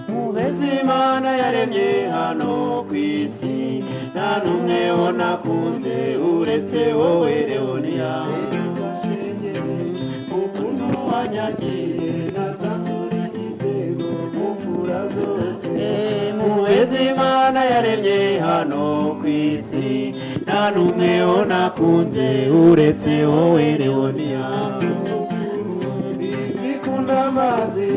Mubezi Imana yaremye hano ku isi, nta n'umwe nakunze uretse wowe Leoniya. Ukuntu wanyakiriye nasanze uri igitego mu mfura zose. Mubezi Imana yaremye hano ku isi, nta n'umwe nakunze uretse wowe Leoniya. Bikunda amazi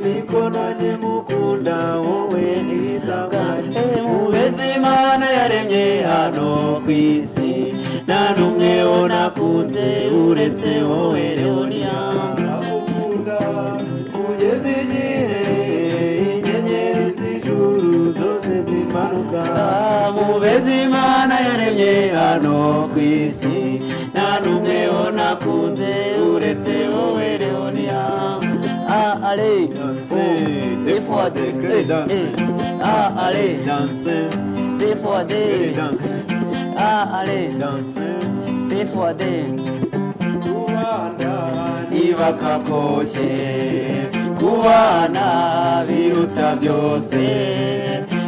niko nanjye mukunda wowe nizabanje. Mubezi Imana yaremye hano ku isi, nta n'umwe nakunze uretse wowe Leoniya. Agukunda kugeza igihe inyenyeri z'ijuru zose zimanuka. Mubezi Imana yaremye hano ku isi, nta n'umwe nakunze uretse wowe Leoniya. Ah, allez. Danser, deux fois deux, que les danser. Ah, allez. Danser, Deux fois que les deux. Danser, Ah, allez. Danser. Deux fois deux. Kubana ntibakakoshye, kubana biruta byose,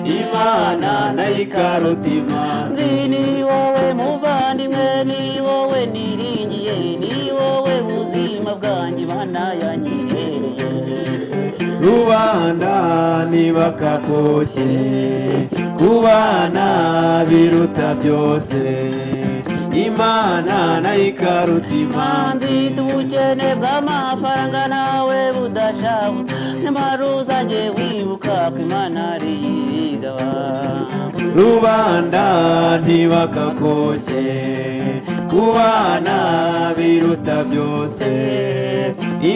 Imana nayo ikaruta Imana. Nzi ni wowe muvandimwe, ni wowe niringiye, ni wowe buzima bwanjye Imana yanyihereye. Rubanda ntibakakoshye, kubana biruta byose, Imana nayo ikaruta Imana. Manzi ubukene bw'amafaranga nawe budashabuza, nyamara uzajye wibuka ko Imana ari iyigaba. Rubanda ntibakakoshye, kubana biruta byose,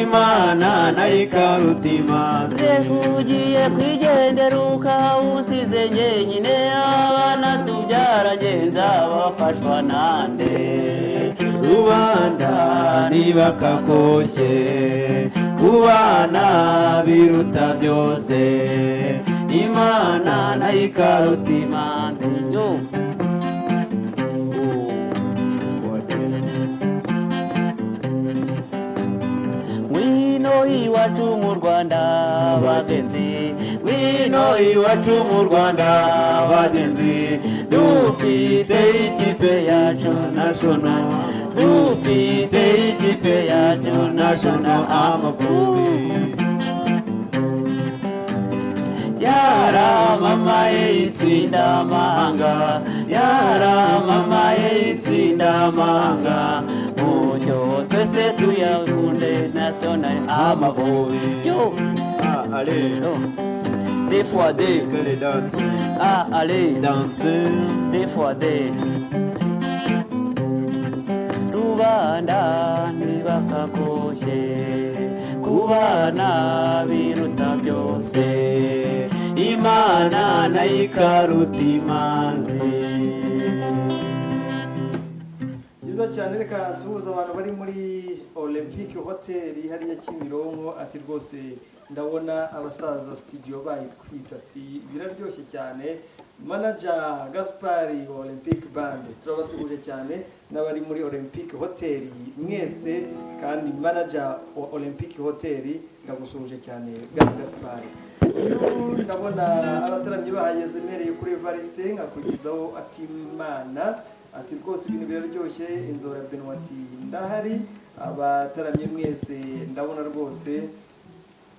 Imana nayo ikaruta Imana. Nze ugiye kwigendera ukawunsize njyenyine, abana tubyaranye nzabafashwa nande? Rubanda ntibakakoshye, kubana biruta byose, Imana nayo ikaruta Imanzi yo. Ngwino iwacu mu Rwanda bagenzi, Ngwino iwacu mu Rwanda bagenzi, dufite ikipe yacu national, dufite ikipe yacu national Amavubi. Yaramamaye itsinda amahanga, yaramamaye itsinda amahanga, mucyo twese tuyakunde national Amavubi. Yo. Ah, allez. Yo. Deux fois deux. Que les danser. Ah, allez. Danser. Deux fois deux. Rubanda ntibakakoshye, kubana biruta byose, Imana nayo ikaruta imanzi. Byiza cyane. Reka nsuhuza abantu bari muri Olympique Hotel hariya Kimironko. Ati rwose ndabona abasaza studio bayitwitse, ati biraryoshye cyane. Manager Gaspari wa Olympic Band, turabasuhuje cyane n'abari muri Olympic Hotel mwese. Kandi manager wa Olympic Hotel, ndagusuhuje cyane bwana Gaspari. Uyu ndabona abataramyi bahageze, mpereye kuri Evariste nkakurikizaho Akimana, ati rwose ibintu biraryoshye. Inzora Benoit ati ndahari. Abataramye mwese ndabona rwose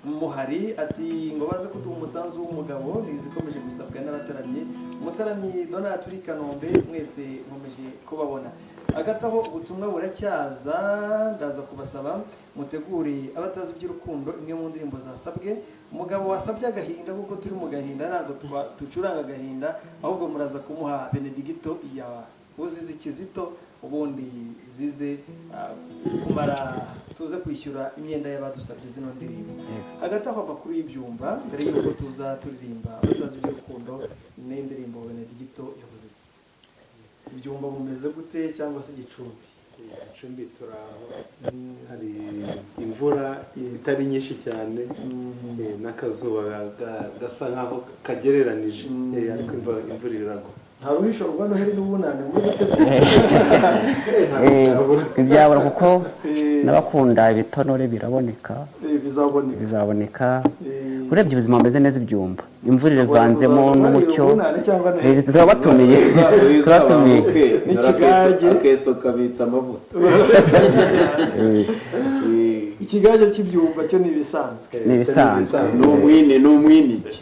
muhari, ati ngo baze kuduha umusanzu w'umugabo ntizikomeje gusabwa n'abataramyi. Umutaramyi Donat uri i Kanombe, mwese nkomeje kubabona. Hagati aho ubutumwa buracyaza, ndaza kubasaba mutegure abatazi iby'urukundo, imwe mu ndirimbo zasabwe. Umugabo wasabye agahinda, kuko turi mu gahinda ntabwo ducuranga agahinda, ahubwo muraza kumuha Benedicto ya uzize Kizito, ubundi zize kumara tuze kwishyura imyenda y'abadusabye zino ndirimbo. Hagati aho amakuru y'ibyumba, mbere y'uko tuza turirimba abatazi iby'urukundo n'indirimbo Benedicto yabuzize. Ibyumba bumeze gute cyangwa se Gicumbi? Gicumbi turaho, hari imvura itari nyinshi cyane n'akazuba gasa nkaho kagereranije, ariko imvura iragwa. Nta ruhisho rwa Noheli n'ubunane muri gutegura. Ntibyabura kuko n'abakunda ibitonore biraboneka. Bizaboneka. Bizaboneka. Urebye ubuzima bumeze neza, ibyumba imvura iravanzemo n'umucyo. Ubunane cyangwa Noheli. Turabatumiye, turabatumiye. N'ikigage. Akeso kabitsa amavuta. Ikigage cy'ibyumba cyo ni ibisanzwe. Ni ibisanzwe. Ni umwine, ni umwinike.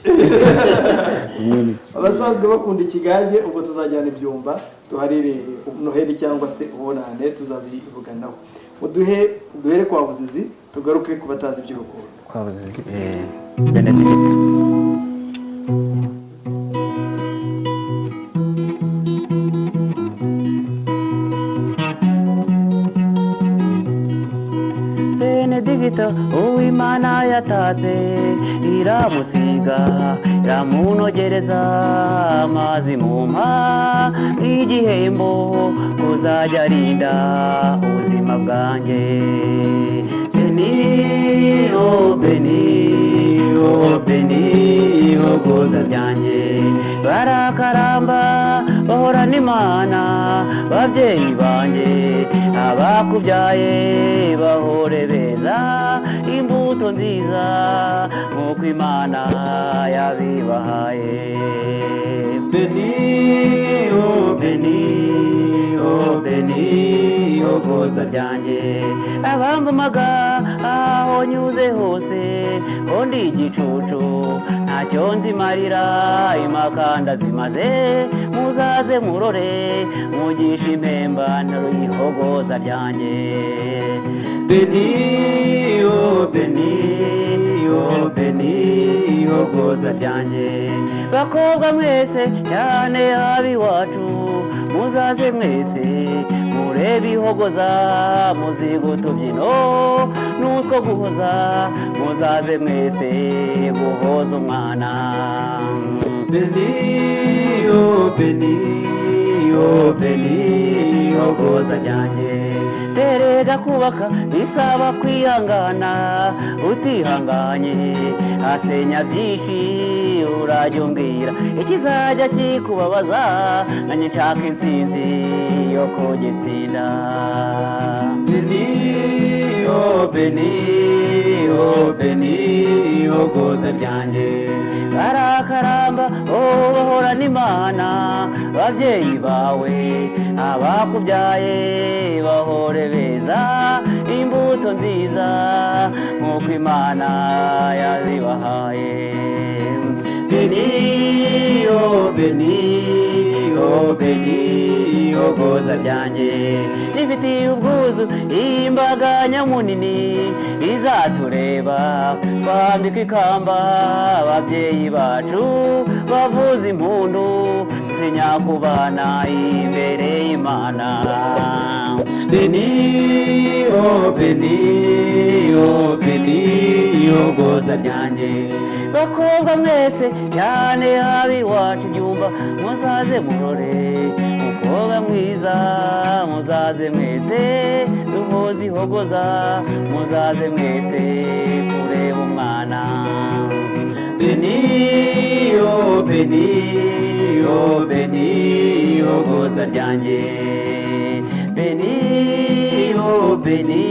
Abasanzwe bakunda ikigage, ubwo tuzajyana ibyumba tuharire Noheli cyangwa se ubunane, tuzabivuganaho. Muduhe duhere kwa Buzizi, tugaruke ku batazi iby'urukundo. Twabuze Benedict. Benedicto uwimana yatatse, iramusiga, iramunogereza, amazi mumpa nk'igihembo kuzajya arinda ubuzima bwanjye. Beni, oh Beni, oh Beni, hogoza ryanjye, barakaramba bahorana Imana. Babyeyi banjye, abakubyaye bahore beza imbuto nziza nk'uko Imana yabibahaye. Beni, oh Beni, oh Beni, hogoza ryanjye, abamvumaga aho nyuze hose ko ndi igicucu ntacyo nzimarira, imakanda zimaze muzaze murore mugisha impemba ntaruyihogoza ryanjye. Beni, oh Beni, oh Beni, hogoza ryanjye, bakobwa mwese cyane ab'iwacu, muzaze mwese murebe ihogoza, muziga utubyino n'utwo guhoza, muzaze mwese guhoza umwana. Beni, oh Beni, oh Beni, hogoza ryanjye, terega kubaka bisaba kwihangana, utihanganye asenya byinshi. Urajya umbwira ikizajya kikubabaza, nanjye nshaka intsinzi yo kugitsinda. Beni, oh Beni, oh Beni, hogoza ryanjye, barakaramba oh bahorana Imana. Babyeyi bawe abakubyaye bahore beza imbuto nziza nk'uko Imana yazibahaye. Beni, oh Beni, oh Beni, hogoza ryanjye, rifitiye ubwuzu imbaga nyamunini izatureba twambika ikamba. Ababyeyi bacu bavuza impundu sinyakubana imbere y'Imana. Beni, oh Beni, oh Beni, hogoza ryanjye, bakobwa mwese cyane ab'iwacu ibyumba, muzaze murore mukobwa mwiza, muzaze mwese duhoze ihogoza, muzaze mwese kureba umwana. Beni, oh Beni, oh Beni, hogoza ryanjye. Beni, oh Beni,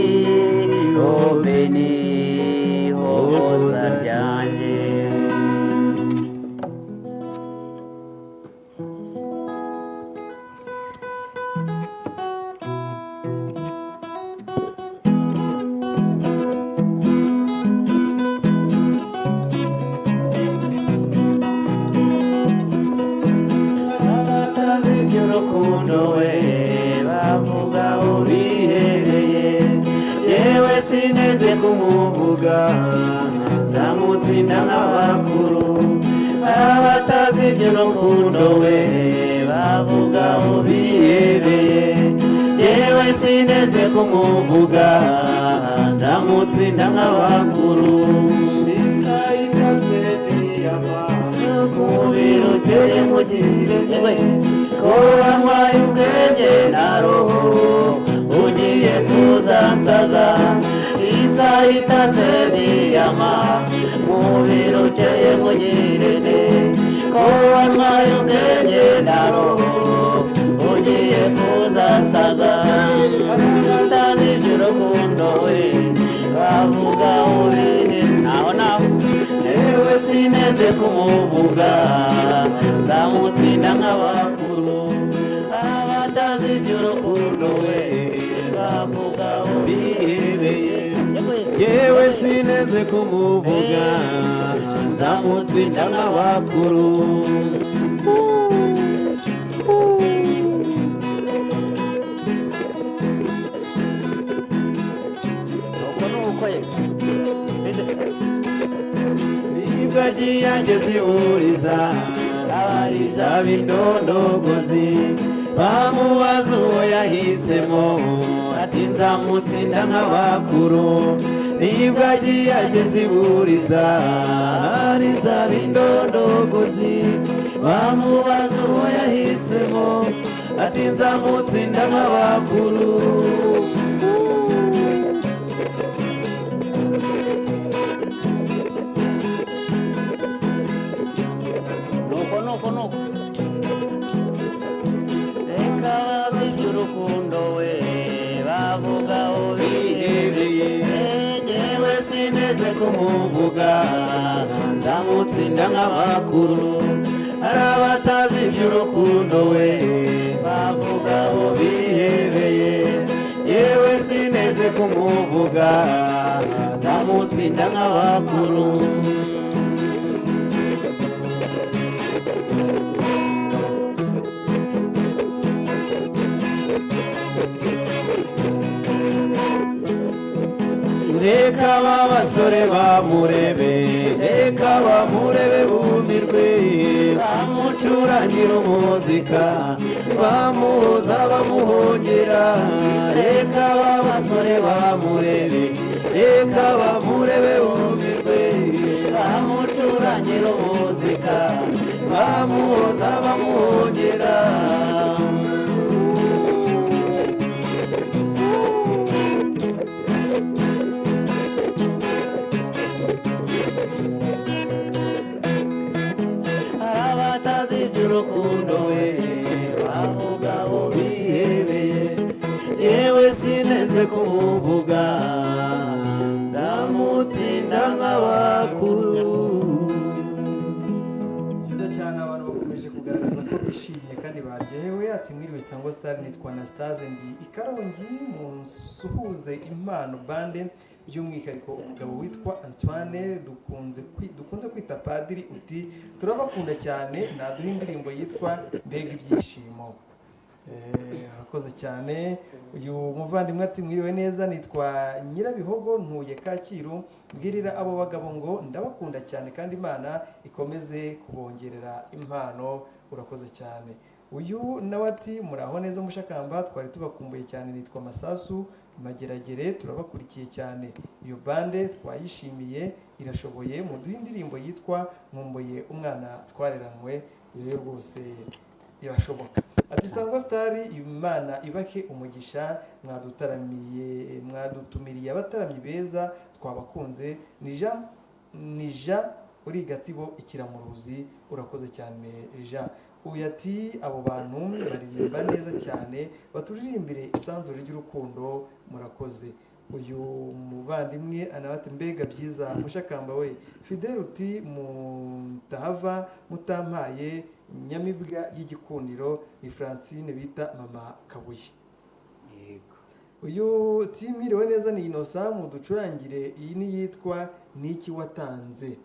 oh Beni, hogoza ryanjye. Abatazi iby'urukundo we bavuga aho bihereye, yewe sineze kumuvuga, nzamutsinda nk'abakuru. Abatazi iby'urukundo we bavuga aho bihereye, yewe sineze kumuvuga, nzamutsinda nk'abakuru. Umubiri uteye mugire ko wanywaye ubwenge na roho, ugiye kuzansaza isaha itatse diyama. Umubiri ukeye mugirene Ko wantwaye ubwenge na roho, ugiye kuzansaza. Utazi iby'urukundo we, bavuga ubihe naho naho. Yewe sineze kumuvuga, nzamutsinda nk'abakuru. Abatazi iby'urukundo we, bavuga Bihebeye, yewe sineze kumuvuga, nzamutsinda nk'abakuru. Uko ni uko ye. Nibwo agiye ageze iburiza, abariza b'indondogozi bamubaza uwo yahisemo, ati nzamutsinda nk'abakuru. Nibwo agiye ageze iburiza, abariza b'indondogozi bamubaza uwo yahisemo, ati nzamutsinda nk'abakuru. Nuko nuko nuko, reka bazi urukundo we, bavuga Bihebeye, Njyewe sineze kumuvuga, nzamutsinda nk'abakuru. Hari abatazi iby'urukundo we, bavuga bo bihebeye. Yewe sineze kumuvuga, nzamutsinda nk'abakuru. Reka ba basore bamurebe, reka bamurebe bumirwe, bamucurangira umuzika, bamuhoza bamuhongera. Reka ba basore bamurebe, reka bamurebe bumirwe, bamucurangira umuzika, bamuhoza bamuhongera. Hari abatazi iby'urukundo we, bavuga bo bihebeye. Yewe sineze kumuvuga, nzamutsinda nk'abakuru. Byiza cyane, abantu bakomeje kugaragaza ko bishimye kandi baryohewe. Ati mwiriwe Sangwa Star, nitwa Anastase, ndi i Karongi, musuhuze Impano Band, by'umwihariko umugabo witwa Antoine dukunze kwita Padiri. Uti turabakunda cyane, naduha indirimbo yitwa Mbega Ibyishimo. Arakoze cyane uyu muvandimwe. Ati mwiriwe neza, nitwa Nyirabihogo, ntuye Kacyiru. Mbwirira abo bagabo ngo ndabakunda cyane kandi Imana ikomeze kubongerera impano. Urakoze cyane. Uyu nawe ati muraho neza Mushakamba, twari tubakumbuye cyane. Nitwa Masasu Mageragere, turabakurikiye cyane. Iyo band twayishimiye, irashoboye. Muduhe indirimbo yitwa Nkumbuye Umwana Twareranywe. Iyo rwose irashoboka. Ati Sangwa Star, Imana ibake umugisha, mwadutaramiye, mwadutumiriye abataramyi beza, twabakunze. Ni Jean, ni Jean uri Gatsibo Ikiramuruzi. Urakoze cyane Jean. Uyu ati abo bantu baririmba neza cyane, baturirimbire Isanzure ry'Urukundo. Murakoze. Uyu muvandimwe anawe ati mbega byiza Mushakamba we. Fidel uti mutahava mutampaye Nyamibwa y'Igikundiro. Ni Francine bita Mama Kabuye. Yego. Uyu timiriwe neza, ni Inosa, muducurangire iyi niyitwa Niki Watanze.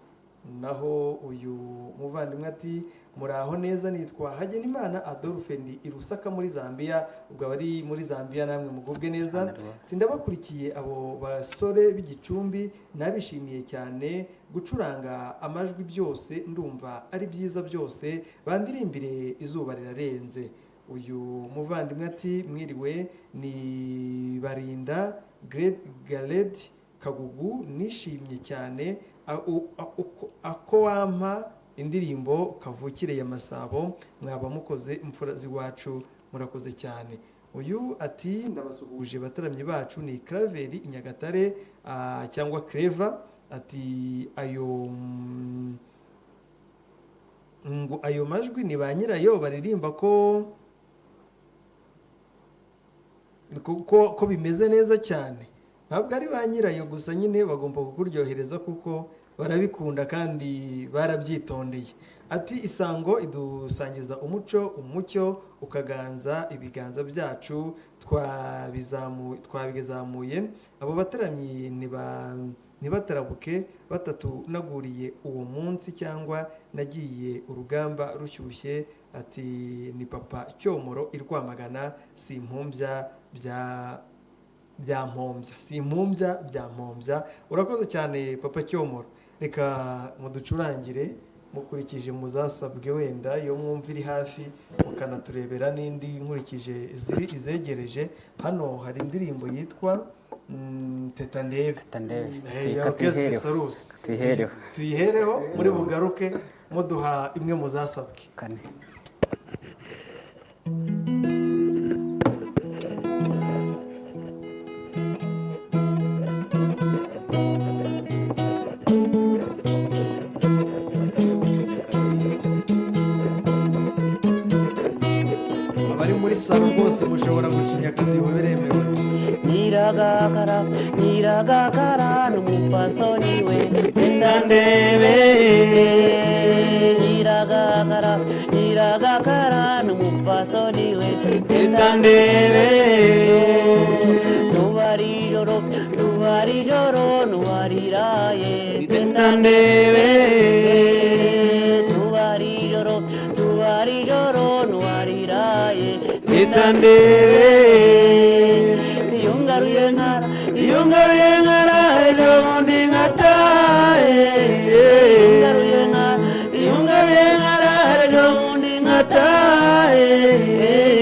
Naho uyu muvandimwe ati muraho neza, nitwa Hagenimana Adolphe, ndi i Lusaka muri Zambia. Ubwo abari muri Zambia namwe mugubwe neza. Cyane rwose. Ndabakurikiye, abo basore b'Igicumbi nabishimiye cyane, gucuranga, amajwi, byose ndumva ari byiza byose. Bandirimbire Izuba Rirarenze. Uyu muvandimwe ati mwiriwe, ni Barinda Gared Kagugu, nishimye cyane. Ako wampa indirimbo Kavukire ya Masabo, mwaba mukoze imfura z'iwacu. Murakoze cyane. Uyu ati ndabasuhuje bataramyi bacu, ni Craveri i Nyagatare, cyangwa Creva. Ati ayo Ngo ayo majwi ni ba nyirayo baririmba ko bimeze neza cyane. Ntabwo ari ba nyirayo gusa nyine, bagomba kukuryohereza kuko barabikunda kandi barabyitondeye. Ati Isango idusangiza umuco, umucyo ukaganza ibiganza byacu, twabizamuye. Abo bataramyi ntibatarabuke batatunaguriye uwo munsi, cyangwa nagiye urugamba rushyushye. Ati ni Papa Cyomoro i Rwamagana, si impumbya bya mpombya, si impumbya bya mpombya. Urakoze cyane Papa Cyomoro. Reka muducurangire mukurikije muzasabwe, wenda iyo mwumva iri hafi mukanaturebera n'indi nkurikije iziri izegereje. Hano hari indirimbo yitwa Teta Ndebe. Teta Ndebe. Ya Reka Orchestre tuyihereho. Salus. Tuyihereho. Tuyihereho, muri bugaruke muduha imwe muzasabwe. Kane. Abari muri salo rwose mushobora gucinya akadiho, biremewe. Nyiragakara, Nyiragakara n'umupfasoni we. Teta Ndebe. Nyiragakara, Nyiragakara n'umupfasoni we. Teta Ndebe. Tubari ijoro, tubari ijoro ntiwariraye. Teta Ndebe. Tubari ijoro, tubari ijoro ntiwariraye. Teta Ndebe. Iyo ngaruye nkara, iyo ngaruye nkara ejo bundi nkataye. Ngaruye nkara, iyo ngaruye nkara ejo bundi nkataye.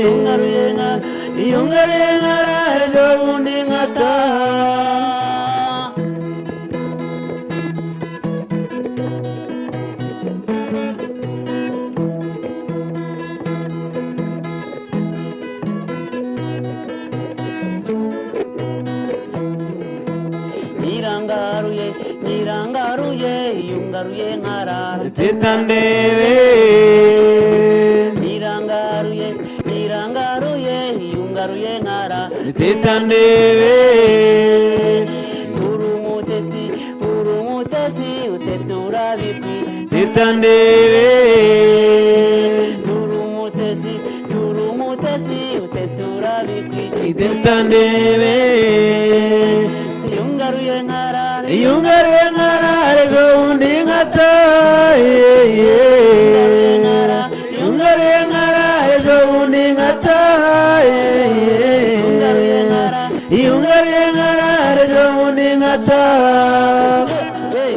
Iyo ngaruye nkara, iyo ngaruye nkara ejo bundi nkataha. Nyirangaruye, nyirangaruye, iyo ngaruye nkarara. Teta Ndebe. Nyirangaruye, nyirangaruye, iyo ngaruye nkarara. Teta Ndebe. Uri umutesi, uri umutesi, utetura bikwi. Teta Ndebe. Uri umutesi, uri umutesi, utetura bikwi. Teta Ndebe. Iyo ngaruye nkarara, iyo ngaruye nkara ejo bundi nkataye. Iyo ngaruye nkara ejo bundi nkataye. Iyo ngaruye nkara ejo bundi nkataha. Hey.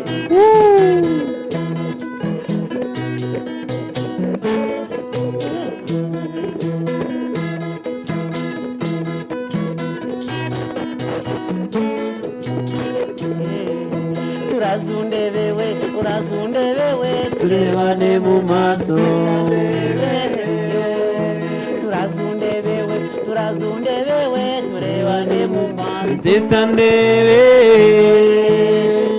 Urazundebewe, urazundebewe, turebane mu maso. Turazundebewe, turazundebewe, turebane mu maso. Teta Ndebe.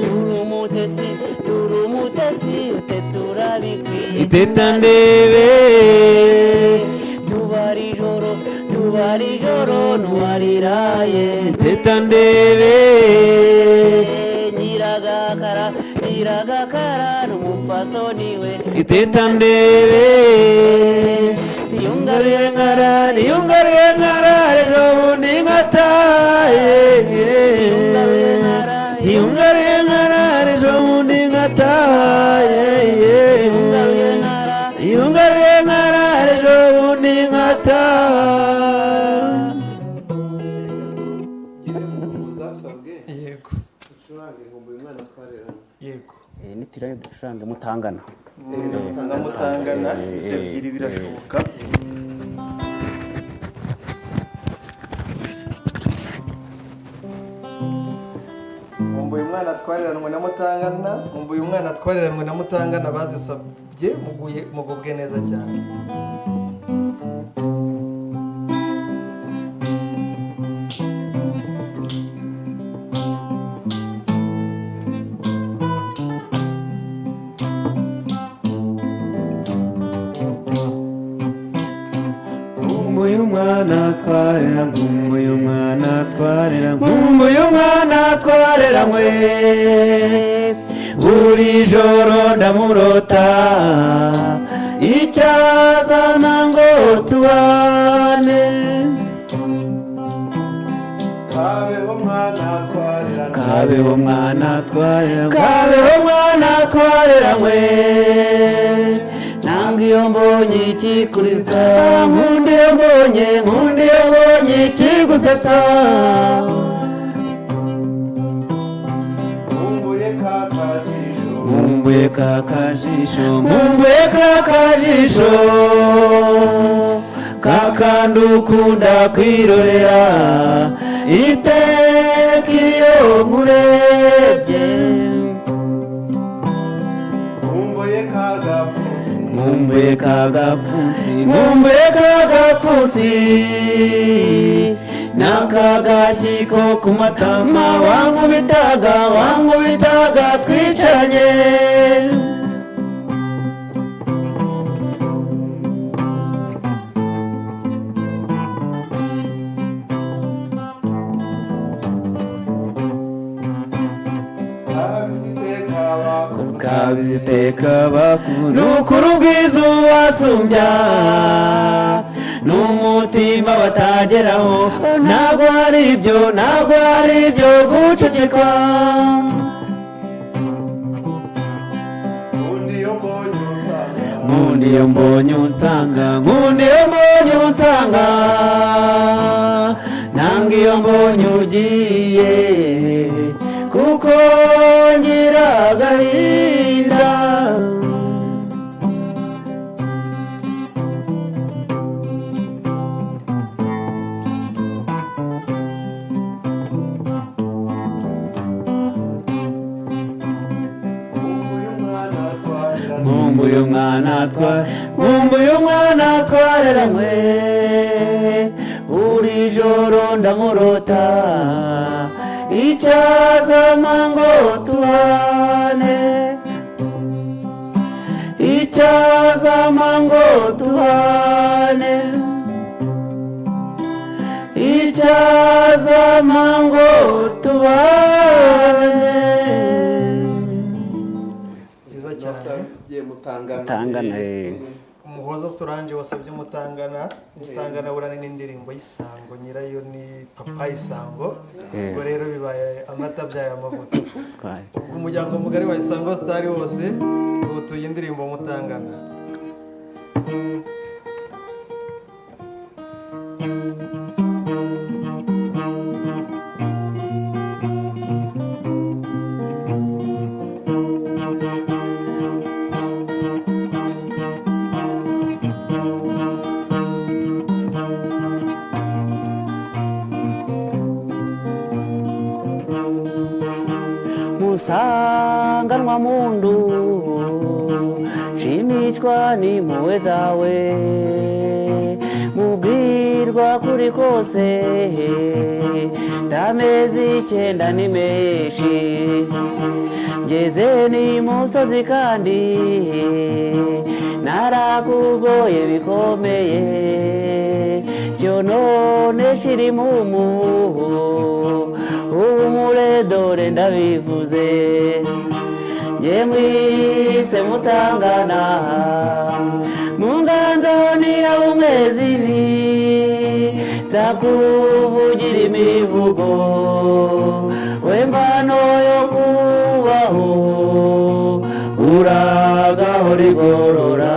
Turi umutesi, turi umutesi, utetura bikwiye. Teta Ndebe. Tubara ijoro, tubara ijoro ntiwariraye. Teta Ndebe. Nyiragakara, Nyiragakara n'umupfasoni we. Teta Ndebe. Iyo ngaruye nkara, iyo ngaruye nkara ejo bundi nkataye. Iyo ngaruye nkara ejo bundi nkataye. Iyo ngaruye nkara ejo bundi nkataha. Ngire muzasabwe Yego. ucurange Nkumbuye Umwana Twareranywe. Yego. Niturane ducurange mutangana. Na mutangana izi ebyiri birashoboka. Nkumbuye Umwana Twareranwe na Mutangana, Nkumbuye Umwana Twareranwe na Mutangana, bazisabye muguye mugubwe neza cyane. Nkumbuye umwana twarera, nkumbuye umwana twarera, nkumbuye umwana twareranywe. Buri joro ndamurota, icyazana ngo tubane. Kabeho mwana twareranywe. Kabeho mwana twareranywe, kabeho mwana twareranywe. Nanga iyo mbonye ikikuriza, nkunda iyo mbonye, nkunda iyo mbonye ikigusetsa. Nkumbuye ka kajisho. Nkumbuye ka kajisho, nkumbuye ka kajisho, kakandi ukunda kwirorera iteka iyo nkurebye. Nkumbuye ka gapfunsi. Nkumbuye ka gapfunsi, nkumbuye ka gapfunsi, n'akagashyiko ku matama wankubitaga, wankubitaga twicaranye. Kabisa iteka bakuze. Kabizi iteka bakunda, ni ukuri ubwiza ubasumbya, n'umutima batageraho. Ntabwo ari ibyo, ntabwo ari ibyo gucecekwa. Nkunda iyo mbonye usanga. Nkunda iyo mbonye unsanga, nkunda iyo mbonye unsanga, nanga iyo mbonye ugiye, kuko ngira agahinda. Nkumbuye umwana twareranywe. Nkumbuye umwana tware, nkumbuye umwana twareranywe. Buri joro ndamurota, icyazama ngo tubane, icyazama ngo tubane, icyazama ngo tubane. Byiza cyane. Nasabye Mutangana. Mutangana, eh. Umuhoza Solange wasabye Mutangana. Mutangana burane n'indirimbo y'Isango, nyirayo ni Papa Isango. Ubwo rero bibaye amata abyaye amavuta. Twari. Ubwo umuryango mugari wa Isango Star wose tuwutuye indirimbo Mutangana. Musanganwa mundu, shimishwa n'impuhwe zawe, mubwirwa kuri kose, ndamezi 9 ni menshi, ngeze n'imusozi kandi narakugoye bikomeye, cyo none shirimumu uhumure dore ndabivuze, nge mwise Mutangana, mu nganzo niha umwezi nzakuvugira imivugo, we mvano yo kubaho uragahora igorora.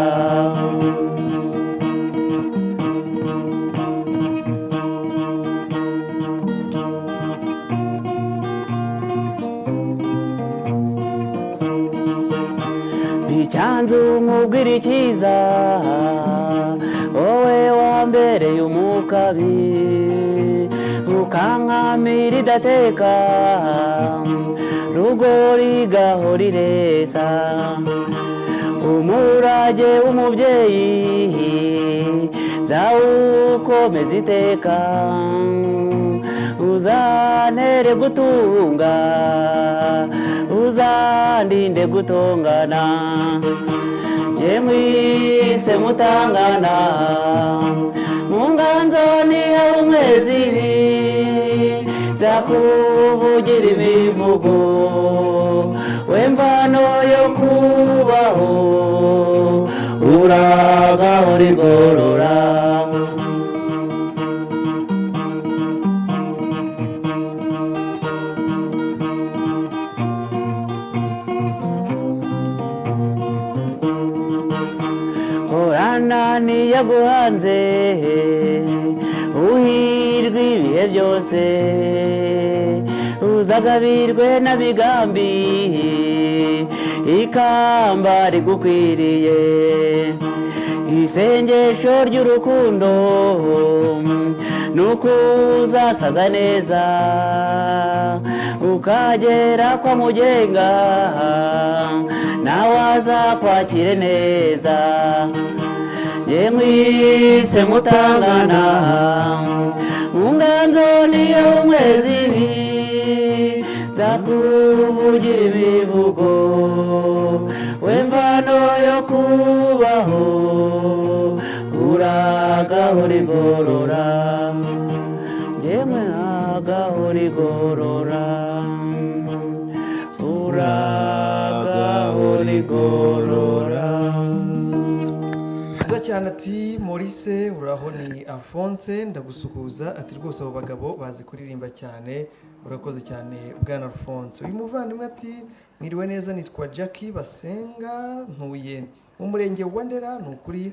Icyanzu nkubwira icyiza, wowe wambereye umukabi, ukankamira idateka, rugori gahora ireza, umurage w'umubyeyi nzawukomeza iteka, uzantere gutunga, uzandinde gutongana. Yemwise mutangana mu nganzo niyo umwezi nzakuvugira imivugo wemvano yo kubaho uragahora igorora. Horana niyaguhanze uhirwe ibihe byose uzagabirwe n'abigambi ikamba rigukwiriye isengesho ry'urukundo nuko uzasaza neza ukagera kwa mugenga nawe azakwakire neza. Yemwise mutangana mu nganzo niyo umwezi nzakuvugira imivugo wemvano yo kubaho uragahora igorora njyemwe agahora igorora uragahora igorora. Byiza cyane ati Maurice uraho ni Alphonse ndagusuhuza ati rwose abo bagabo bazi kuririmba cyane urakoze cyane bwana Alphonse. Uyu muvandimwe ati mwiriwe neza nitwa Jackie Basenga ntuye mu murenge wa Ndera ni ukuri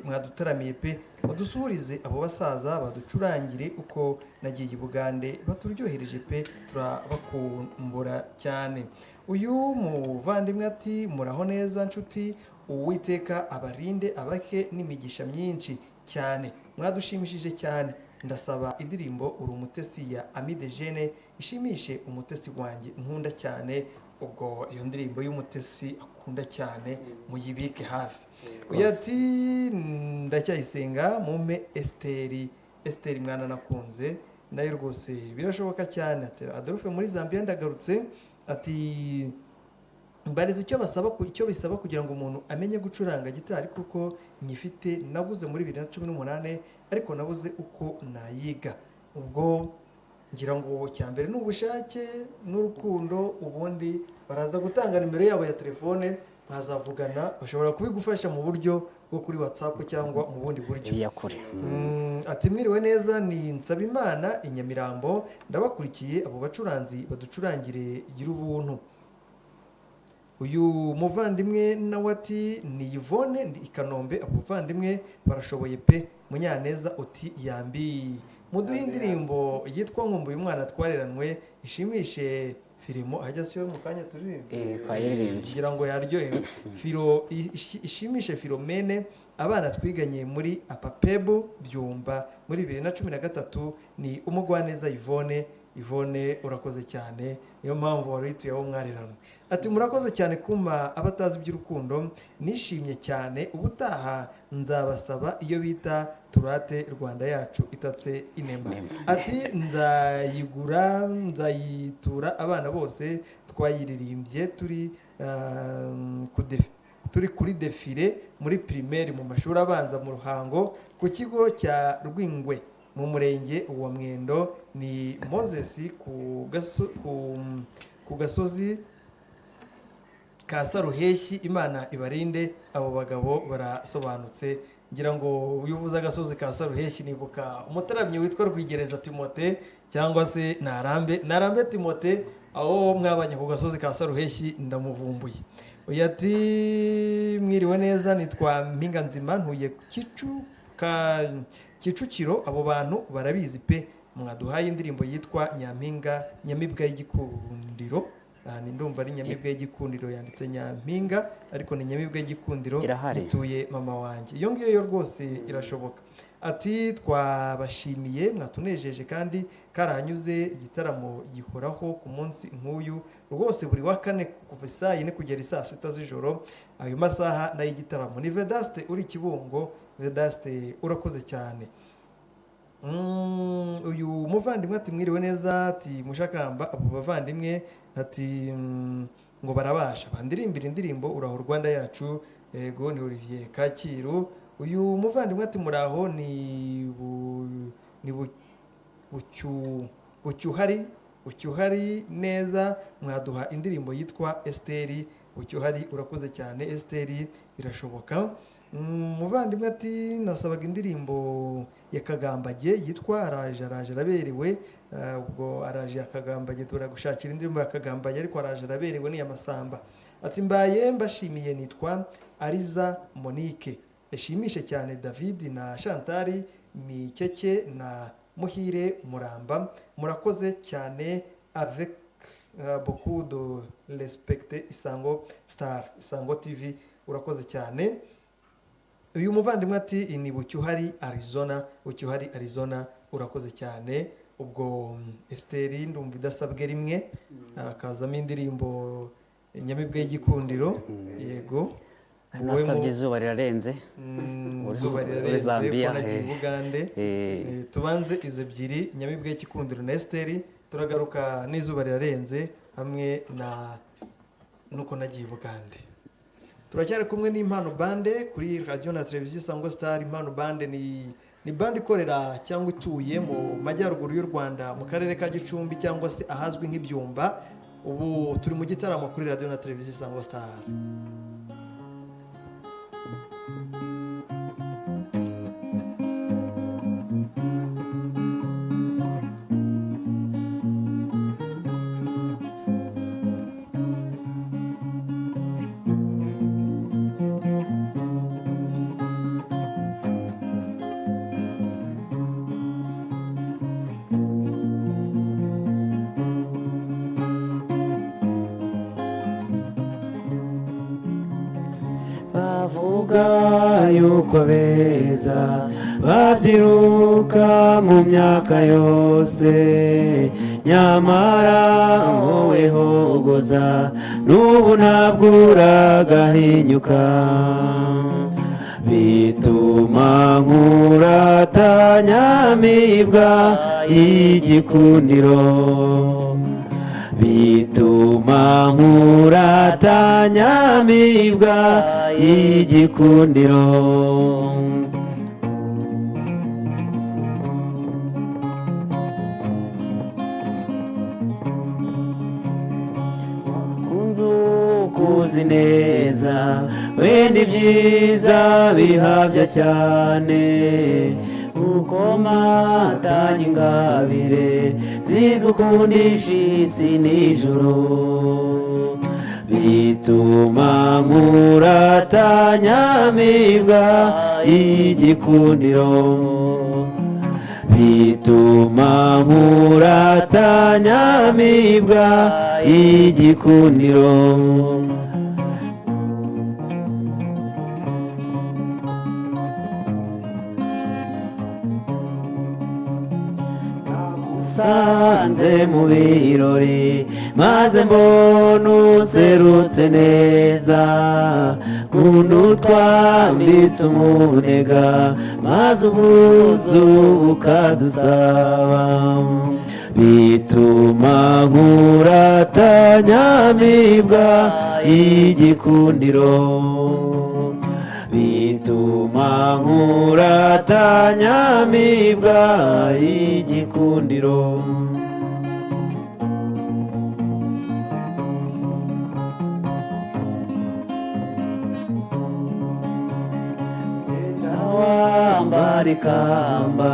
mwadutaramiye pe mudusuhurize abo basaza baducurangire uko nagiye i Bugande baturyohereje pe turabakumbura cyane. Uyu muvandimwe ati muraho neza nshuti Uwiteka abarinde abake n'imigisha myinshi cyane mwadushimishije cyane ndasaba indirimbo uri umutesi ya Ami de Jene ishimishe umutesi wanjye nkunda cyane. Ubwo iyo ndirimbo y'umutesi akunda cyane muyibike hafi. Uyu ati ndacyayisenga mumpe Esteri mwana nakunze nayo rwose birashoboka cyane. Ati Adolphe muri Zambia ndagarutse ati mbariza icyo basaba icyo bisaba kugira ngo umuntu amenye gucuranga gitari kuko nyifite naguze muri 2018 ariko nabuze uko nayiga. Ubwo ngira ngo cyambere ni ubushake n'urukundo, ubundi baraza gutanga nimero yabo ya telefone mwazavugana, bashobora kubigufasha mu buryo bwo kuri WhatsApp cyangwa mu bundi buryo. Ati mwiriwe neza ni Nsabimana i Nyamirambo ndabakurikiye abo bacuranzi baducurangire gira ubuntu. Uyu muvandimwe nawe ati ni Yvonne ndi i Kanombe abo bavandimwe barashoboye pe. Munyaneza uti yambi muduhe indirimbo yitwa nkumbuye umwana twareranwe ishimishe Firimo ajya siyo mu kanya turirimba Twayiririmbye ngira ngo yaryohewe. Firo ishimishe Filomene abana twiganye muri Apapebu Byumba muri 2013 ni Umugwaneza Yvonne. Yvonne urakoze cyane niyo mpamvu wari wituye abo mwareranwe. Ati murakoze cyane kumpa abatazi iby'urukundo nishimye cyane ubutaha nzabasaba iyo bita turate Rwanda yacu itatse inema. Ati nzayigura nzayitura abana bose twayiririmbye turi turi kuri defile muri primaire mu mashuri abanza mu Ruhango ku kigo cya Rwingwe mu murenge wa Mwendo ni Moses ku gasozi ka Saruheshi. Imana ibarinde abo bagabo barasobanutse. Ngira ngo iyo uvuze agasozi ka Saruheshi nibuka umutaramyi witwa Rwigereza Timote cyangwa se Narambe Timote, aho mwabanye ku gasozi ka Saruheshi ndamuvumbuye. Uyu ati mwiriwe neza nitwa Mpinganzima ntuye Kicukiro abo bantu barabizi pe mwaduhaye indirimbo yitwa Nyampinga Nyamibwa y'Igikundiro. Ndumva ari Nyamibwa y'Igikundiro yanditse Nyampinga ariko ni Nyamibwa y'Igikundiro ituye mama wanjye. Iyo ngiyo yo rwose irashoboka. Ati twabashimiye mwatunejeje kandi karahanyuze igitaramo gihoraho ku munsi nk'uyu rwose buri wa kane kuva saa 4 kugera saa 6 z'ijoro ayo masaha n'ay'igitaramo. Ni Vedaste uri Kibungo. Vedaste urakoze cyane. Uyu muvandimwe ati mwiriwe neza ati mushakamba abo bavandimwe ati ngo barabasha bandirimbira indirimbo uraho Rwanda yacu Yego, ni Olivier Kacyiru. Uyu muvandimwe ati muraho, ni bucyuhari bucyuhari neza, mwaduha indirimbo yitwa Esiteri. Bucyuhari, urakoze cyane. Esiteri birashoboka. Muvandimwe ati nasabaga indirimbo ya Kagambage yitwa Araje, araje araberewe. Ubwo araje ya Kagambage, turagushakira indirimbo ya Kagambage, ariko araje araberewe ni iya Masamba. Ati mbaye mbashimiye, nitwa Ariza Monique, yashimishe cyane David na Chantari Mikeke na Muhire Muramba, murakoze cyane, avec beaucoup de respect, Isango Star, Isango TV, urakoze cyane. Uyu muvandimwe ati ni Bucyuhari Arizona, Bucyuhari Arizona, urakoze cyane. Ubwo Esiteri ndumva idasabwe rimwe, hakazamo indirimbo Nyamibwa y'Igikundiro. Yego. Nasabye Izuba Rirarenze. Izuba Muri Rirarenze Zambia, ko nagiye Bugande. Tubanze izo ebyiri, Nyamibwa y'Igikundiro na Esiteri, turagaruka n'Izuba Rirarenze hamwe na nuko nagiye Bugande. Turacyari kumwe n'Impano Band kuri radiyo na televiziyo Isango Star. Impano Band ni band ikorera cyangwa ituye mu majyaruguru y'u Rwanda, mu karere ka Gicumbi cyangwa se ahazwi nk'ibyumba. Ubu turi mu gitaramo kuri radiyo na televiziyo Isango Star. Bavuga yuko beza babyiruka mu myaka yose, nyamara wowe hogoza n'ubu ntabwo uragahinyuka. Bituma nkuratanyamibwa y'igikundiro, bituma nkuratanyamibwa y'igikundiro. Kunzu kuzi neza wenda ibyiza bihabya cyane, uko matanye ingabire zigukundisha isi n'ijuru. Bituma nkuratanyamibwa y'igikundiro, bituma nkuratanyamibwa y'igikundiro. Sanze mu birori maze mbona userutse neza, nkunda utwambitse umunega maze ubwuzu bukadusaba. Bituma nkuratanyamibwa y'igikundiro, bituma nkuratanyamibwa y'igikundiro. Wambara ikamba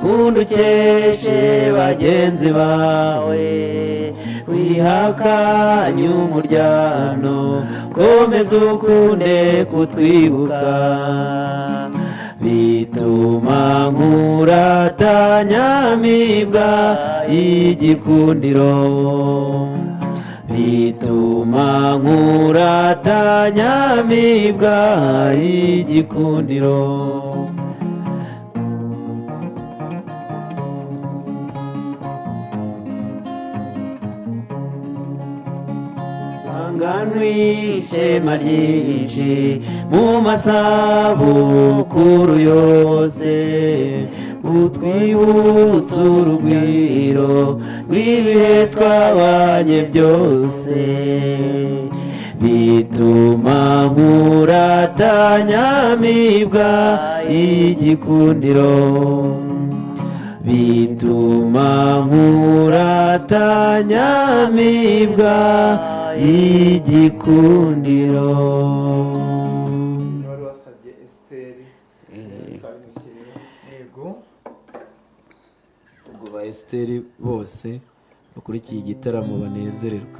kunda ukeshe bagenzi bawe, wihakanye umuryano komeza ukunde kutwibuka. Bituma nkuratanyamibwa y'igikundiro, bituma nkuratanyamibwa y'igikundiro. Sanganwe ishema ryinshi mu masabukuru yose, utwibutsa urugwiro rw'ibihe twabanye byose. Bituma nkuratanyamibwa y'igikundiro, bituma nkuratanyamibwa y'igikundiro. Wari wasabye Esiteri, twabimushyiriyeho. Yego. Ubwo ba Esiteri bose bakurikiye igitaramo banezererwa.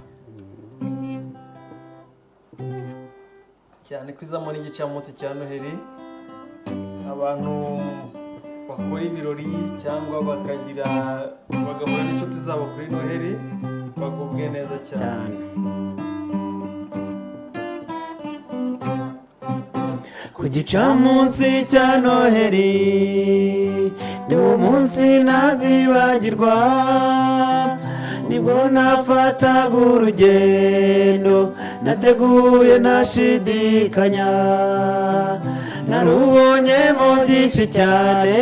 Cyane ko izamo n'igicamunsi cya Noheli, abantu bakora ibirori cyangwa bakagira bagahura n'inshuti zabo kuri Noheli bagubwe neza cyane. Cyane. Ku gicamunsi cya Noheli ni umunsi ntazibagirwa, nibwo nafataga urugendo nateguye ntashidikanya, narubonyemo byinshi cyane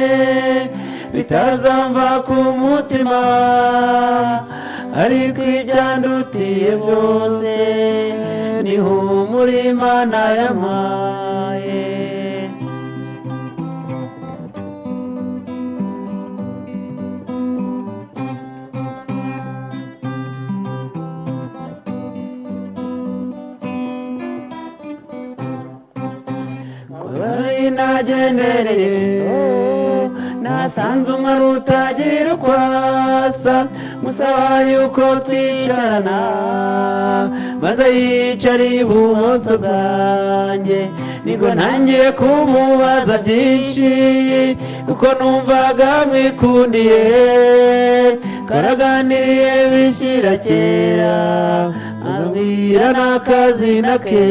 bitazamva ku mutima, ariko icyandutiye byose ni humura Imana yampaye. Bari nagendereye nasanze umwana utagira uko asa, musaba yuko twicarana, maze yicara ibumoso bwanjye, nibwo ntangiye kumubaza byinshi kuko numvaga mwikundiye. Twaraganiriye bishyira kera, azambwira n'akazina ke.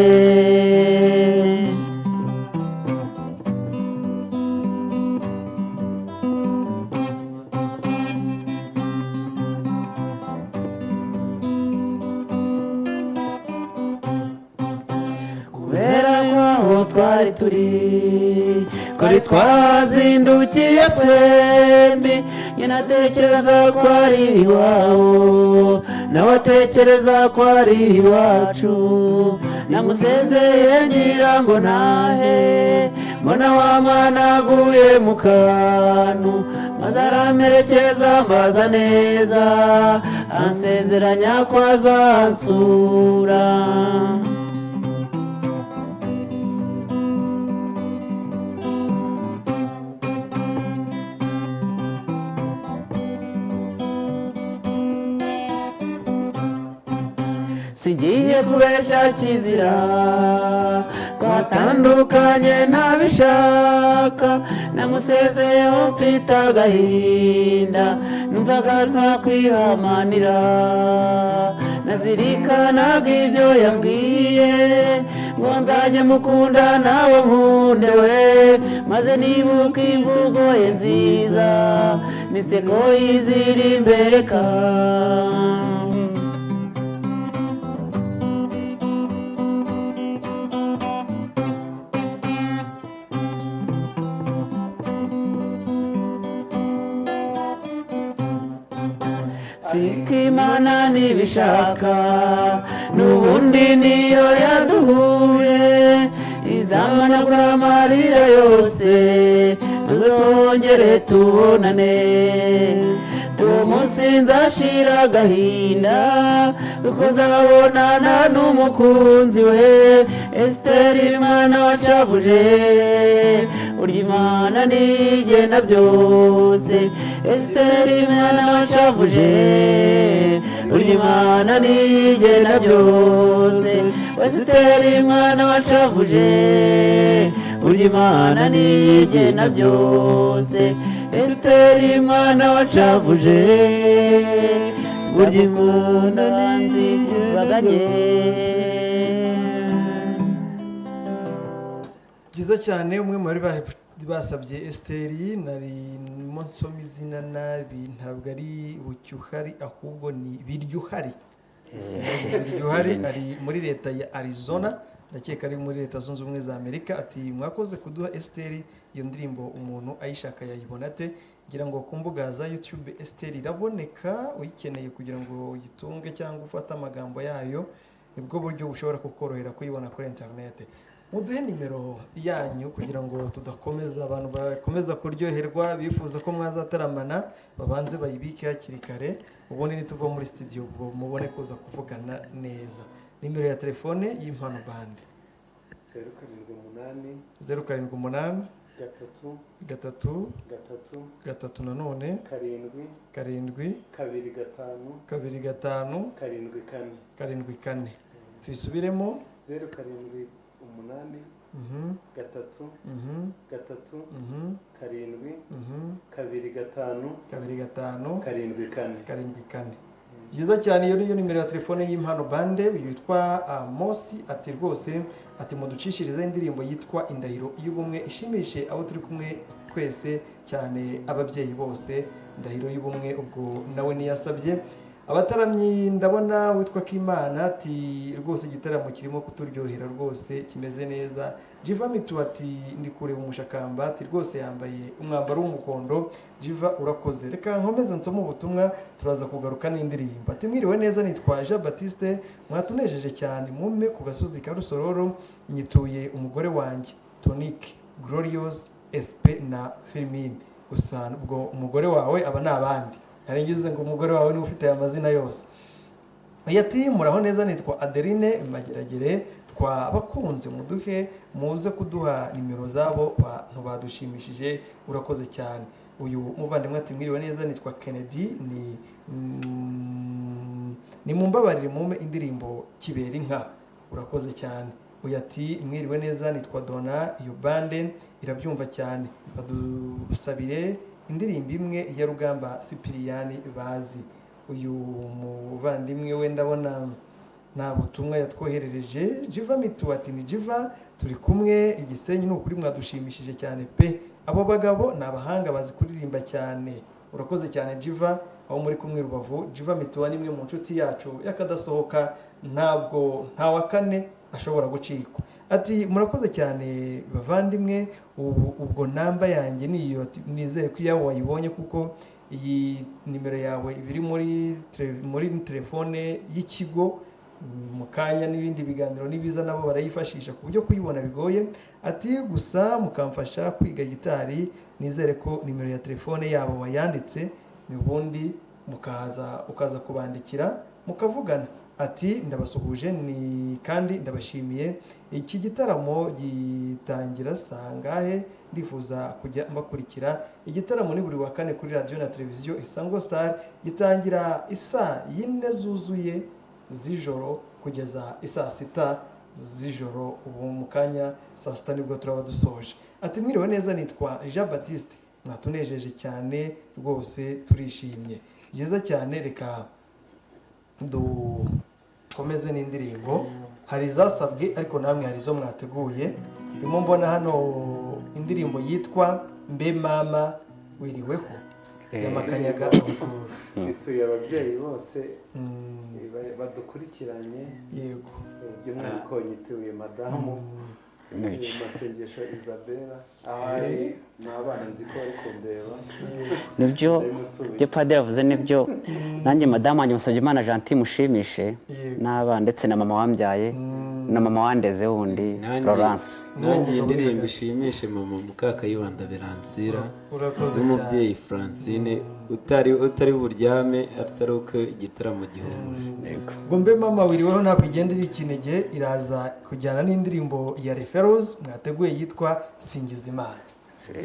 Kubera ko aho twari turi twari twazindukiye twembi, nyina atekereza ko ari iwabo, nawe atekereza ko ari iwacu. Namusezeye ngira ngo ntahe, mbona wa mwana aguye mu kantu, maze aramperekeza mbaza neza, ansezeranya ko azansura. Sigiye kubeshya kizira, twatandukanye ntabishaka, namusezeyeho mfite agahinda, numvaga twakwihamanira. Nazirikanaga ibyo yambwiye ngo nzajye mukunda nawe nkunde we, maze nibuka imvugo ye nziza n'inseko yizira imbereka. Siko Imana ntibishaka, n'ubundi niyo yaduhuje, izamanagura amarira yose maze twongere tubonane. Uwo munsi nzashira agahinda kuko nzabonana n'umukunzi we Esiteri mwana wacavuje. Urya Imana nigena byose, Esiteri mwana wacavuje, urya Imana nigena byose, Esiteri mwana wacavuje, urya Imana nigena byose, Esiteri mwana wacavuje, burya Imana nigena baganye byose. Byiza cyane. Umwe mu bari basabye Esiteri, nari nsoma izina nabi, ntabwo ari Bucyuhari ahubwo ni Biryuhari. Biryuhari ari muri leta ya Arizona, ndakeka ari muri Leta Zunze Ubumwe za Amerika. Ati mwakoze kuduha Esiteri, iyo ndirimbo umuntu ayishaka yayibona ate? Ngira ngo ku mbuga za YouTube Esiteri iraboneka, uyikeneye kugira ngo uyitunge cyangwa ufate amagambo yayo. Nibwo buryo bushobora kukorohera kuyibona kuri interinete. Muduhe nimero yanyu kugira ngo tudakomeza, abantu bakomeza kuryoherwa bifuza ko mwazataramana babanze bayibike hakiri kare, ubundi nituva muri studio ubwo mubone kuza kuvugana neza. Nimero ya telefone y'Impano Band? 078. 078. 3. 3. 3. 3 nanone. 7. 7. 2 5. 2 5. 7 4. 7 4. Tuyisubiremo. 078. 3. 3. 7. 2 5. 2 5. 7 4. 7 4. Byiza cyane. Iyo niyo nimero ya telefone y'Impano Band yitwa Mosi. Ati rwose, ati muducishirize indirimbo yitwa Indahiro y'Ubumwe, ishimishe abo turi kumwe twese, cyane ababyeyi bose. Indahiro y'Ubumwe, ubwo nawe niyasabye. Abataramyi, ndabona witwa Kimana ati rwose igitaramo kirimo kuturyohera rwose, kimeze neza. Jiva Mitu ati ndi kureba umushakamba, ati rwose yambaye umwambaro w'umuhondo. Jiva, urakoze. Reka nkomeze nsome ubutumwa, turaza kugaruka n'indirimbo. Ati mwiriwe neza, nitwa Jean Baptiste, mwatunejeje cyane, mume ku gasozi ka Rusororo, nyituye umugore wanjye Tonique Glorious SP na Firmine. Gusa ubwo umugore wawe aba ni abandi, ngize ngo umugore wawe niwe ufite aya mazina yose. Ati muraho neza, nitwa Adeline Mageragere, twabakunze, muduhe, muze kuduha nimero zabo bantu badushimishije. Urakoze cyane. Uyu muvandimwe ati mwiriwe neza, nitwa Kennedy, ni mumbabarire mume indirimbo Kibera Inka. Urakoze cyane. Uyu ati mwiriwe neza, nitwa Dona, iyo bande irabyumva cyane, badusabire indirimbo imwe ya Rugamba Sipiriyani bazi. Uyu muvandimwe we ndabona nta butumwa yatwoherereje. Jiva Mitu ati ni Jiva, turi kumwe Igisenyi, ni ukuri mwadushimishije cyane pe, abo bagabo ni abahanga bazi kuririmba cyane. Urakoze cyane Jiva, aho muri kumwe Rubavu. Jiva Mituwa ni imwe mu nshuti yacu y'akadasohoka, ntabwo nta wa kane ashobora gucikwa. Ati murakoze cyane bavandimwe, ubu ubwo namba yanjye niyo. Ati nizere ko iyawe wayibonye, kuko iyi nimero yawe iba iri muri telefone y'ikigo. Mu kanya n'ibindi biganiro nibiza nabo barayifashisha, ku buryo kuyibona bigoye. Ati gusa mukamfasha kwiga gitari. Nizere ko nimero ya telefone yabo wayanditse, ubundi mukaza ukaza kubandikira mukavugana. Ati ndabasuhuje ni kandi ndabashimiye. Iki gitaramo gitangira sangahe? Ndifuza kujya mbakurikira. Igitaramo ni buri wa kane kuri radiyo na televiziyo Isango Star, gitangira isaa 4 zuzuye z'ijoro kugeza isaa 6 z'ijoro. Ubu mu kanya saa 6 nibwo turaba dusoje. Ati mwiriwe neza, nitwa Jean Baptiste, mwatunejeje cyane rwose, turishimye. Byiza cyane. Reka dukomeze n'indirimbo. Hari izasabwe ariko namwe hari izo mwateguye. Ndimo mbona hano indirimbo yitwa Mbe Mama Wiriweho ya Makanyaga Abdul. Twituye ababyeyi bose badukurikiranye. Yego. By'umwihariko nyituye madamu Masengesho Isabella, ahari n'abana nzi ko bari kundeba. Nibyo byo padiri avuze, nibyo. Nanjye madamu wanjye Musabyimana Gentil mushimishe, n'abana ndetse na mama wambyaye na mama wandeze wundi Florence. Nanjye iyi ndirimbo ishimishe mama Mukakayibanda Beransira n'umubyeyi Francine utari buryame atari uko igitaramo gihumuje. Ngo Mbe Mama Wiriweho ntabwo igenda iri ikinege, iraza kujyana n'indirimbo ya Referose mwateguye yitwa Singizimana.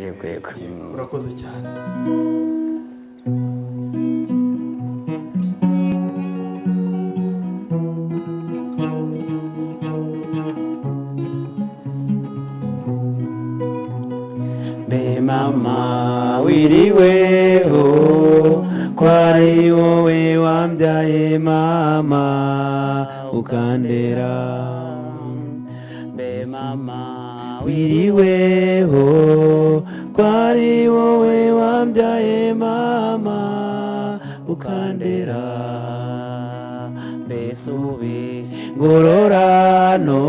Yego yego. Urakoze cyane. Mbe mama wiriweho, ko ari wowe wambyaye mama ukandera. Mbe mama wiriweho, ko ari wowe wambyaye mama ukandera. Mbese ubi ngororano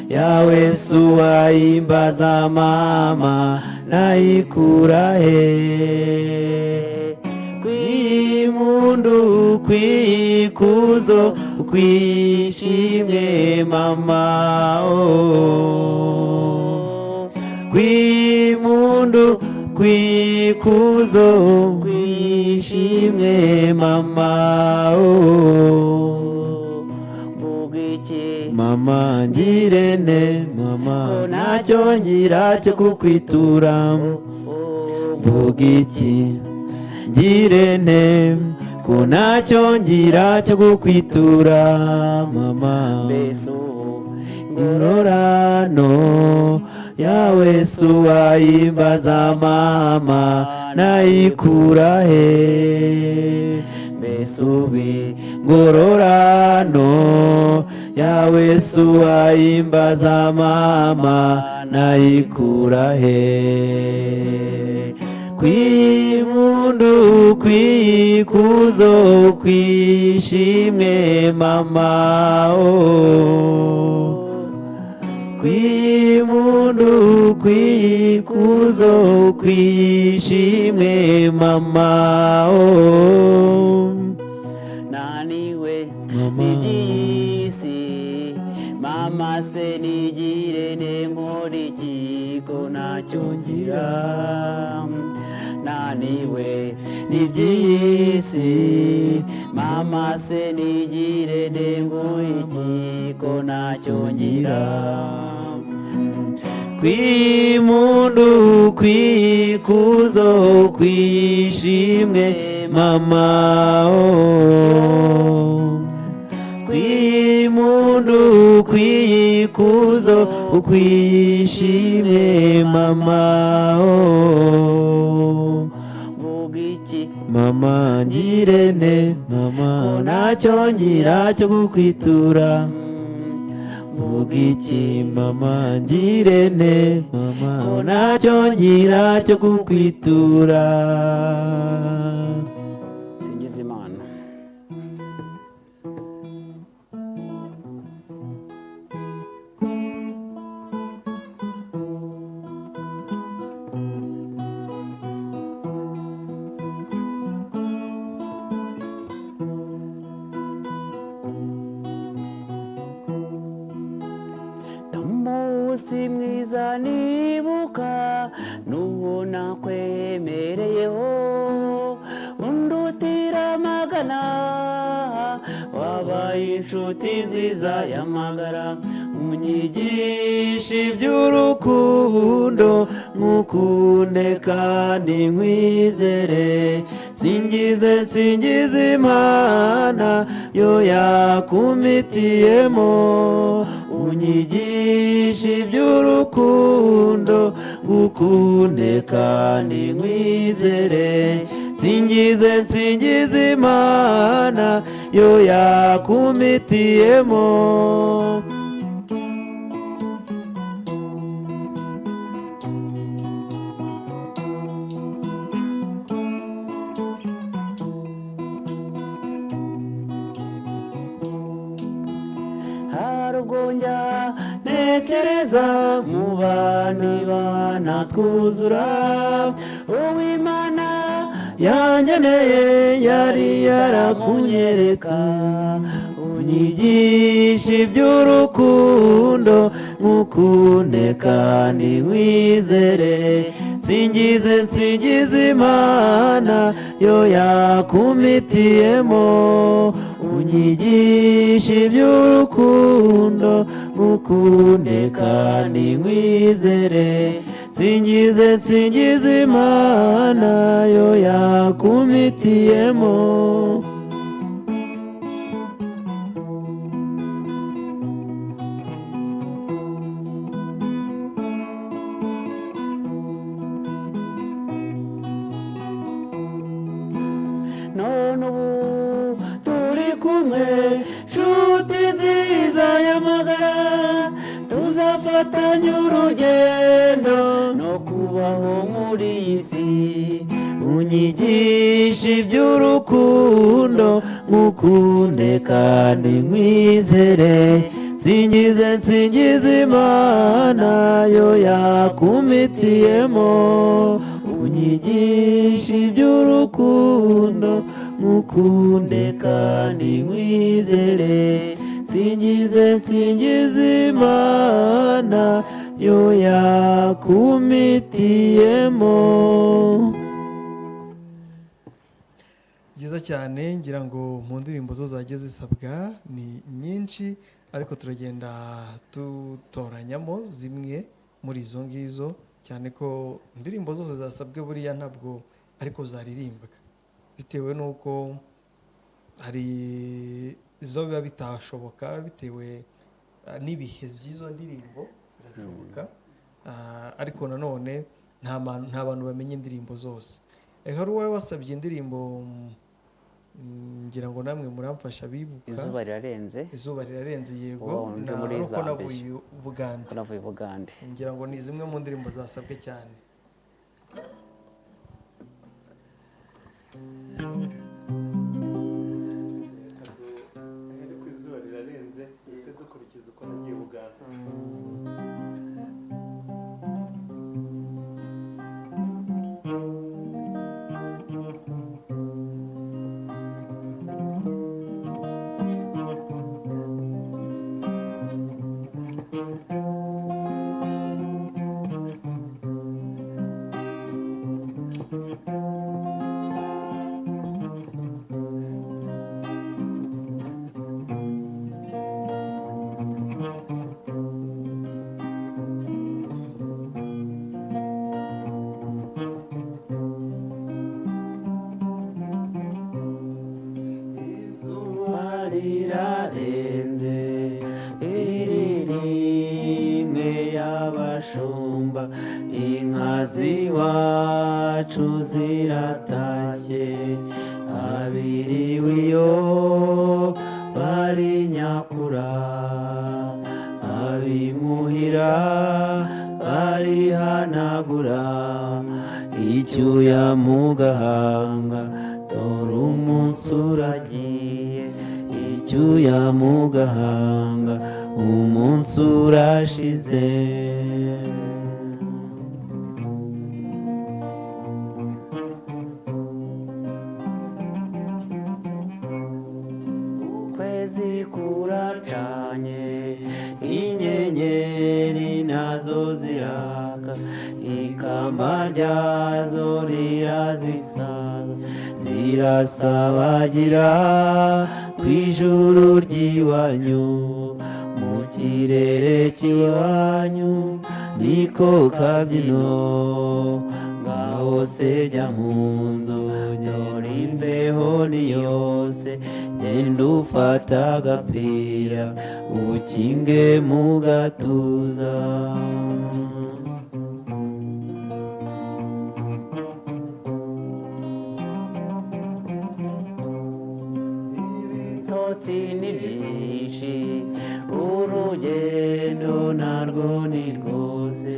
yawe suwayimbaza mama nayikura he? Kwimundu kwikuzo kwishimwe mama oh. Kwimundu kwikuzo kwishimwe mama oh. Mama ngirente mama ntacyo ngira cyo kukwitura mvuga iki ngirente ko ntacyo ngira cyo kukwitura mama ingororano yawe suwayimbaza mama nayikura he mbese ubi ngororano yawe suwayimbaza mama nayikura he kwimundu kwikuzo kwishimwe mama oh. Kwimundu kwikuzo kwishimwe mama oh. Naniwe n'iby'isi mama se nigire nkora iki ko ntacyo ngira naniwe n'iby'isi mama se nigire nkora iki ko ntacyo ngira Kwimundu kwikuzo kwishimwe mama oh. Kwimundu kwikuzo kwishimwe mama oh. Mama ngirente mama ntacyo ngira cyo kukwitura mvuga iki mama ngirente mama ntacyo ngira cyo kukwitura. Singiza Imana. Umunsi mwiza nibuka nubona kwemereyeho undutira amagana wabaye inshuti nziza y'amagara unyigisha iby'urukundo nkukunde kandi nkwizere nsingize nsingize Imana yo yakumitiyemo unyigisha iby'urukundo ngukunde kandi nkwizere nsingize nsingize Imana yo yakumitiyemo. Harubwo ntekereza mu bandi bana twuzura uw'Imana yangeneye yari yarakunyereka unyigisha iby'urukundo nkukunde kandi nkwizere nsingize nsingize Imana yo yakumitiyemo unyigisha iby'urukundo nkukunde kandi nkwizere nsingize nsingize Imana yo yakumitiyemo. None ubu turi kumwe nshuti nziza y'amagara tuzafatanya urugendo no kubaho muri iyi si unyigisha iby'urukundo nkukunde kandi nkwizere nsingize nsingize Imana yo yakumitiyemo unyigisha iby'urukundo Mukunde kandi nkwizere, nsingize nsingize Imana yo yakumitiyemo. Byiza cyane, ngira ngo mu ndirimbo zo zagiye zisabwa ni nyinshi, ariko turagenda dutoranyamo zimwe muri izo ngizo, cyane ko indirimbo zose zasabwe buriya ntabwo ariko zaririmbwa, bitewe n'uko hari izo biba bitashoboka bitewe n'ibihe by'izo ndirimbo, birashoboka. Ariko nanone nta bantu bamenya indirimbo zose. Hari uwari wasabye indirimbo, ngira ngo namwe muramfasha bibuka. Izuba rirarenze. Izuba rirarenze, yego. Uwo ndi Na muri nuko Zambia. navuye Bugande. Ko navuye Bugande. Ngira ngo ni zimwe mu ndirimbo zasabwe cyane. Duhere ku izuba rirarenze, duhite dukurikiza uko nagiye Buganda. Izuba rirarenze iri rimwe y'abashumba, inka z'iwacu ziratashye, abiriwe iyo bari nyakura, abimuhira barihanagura icyuya mu gahanga, dore umunsi uragiye, icyuya mu gahanga, umunsi urashize. Ukwezi kuracanye, inyenyeri nazo ziraka, ikamba ryazo rirazisaga, zirasabagira ku ijuru ry'iwanyu, mu kirere cy'iwanyu niko kabyino. Ngaho se jya mu nzu, dore imbeho ni yose, genda ufata agapira ukinge mu gatuza. Ibitotsi ni byinshi, urugendo narwo ni rwose,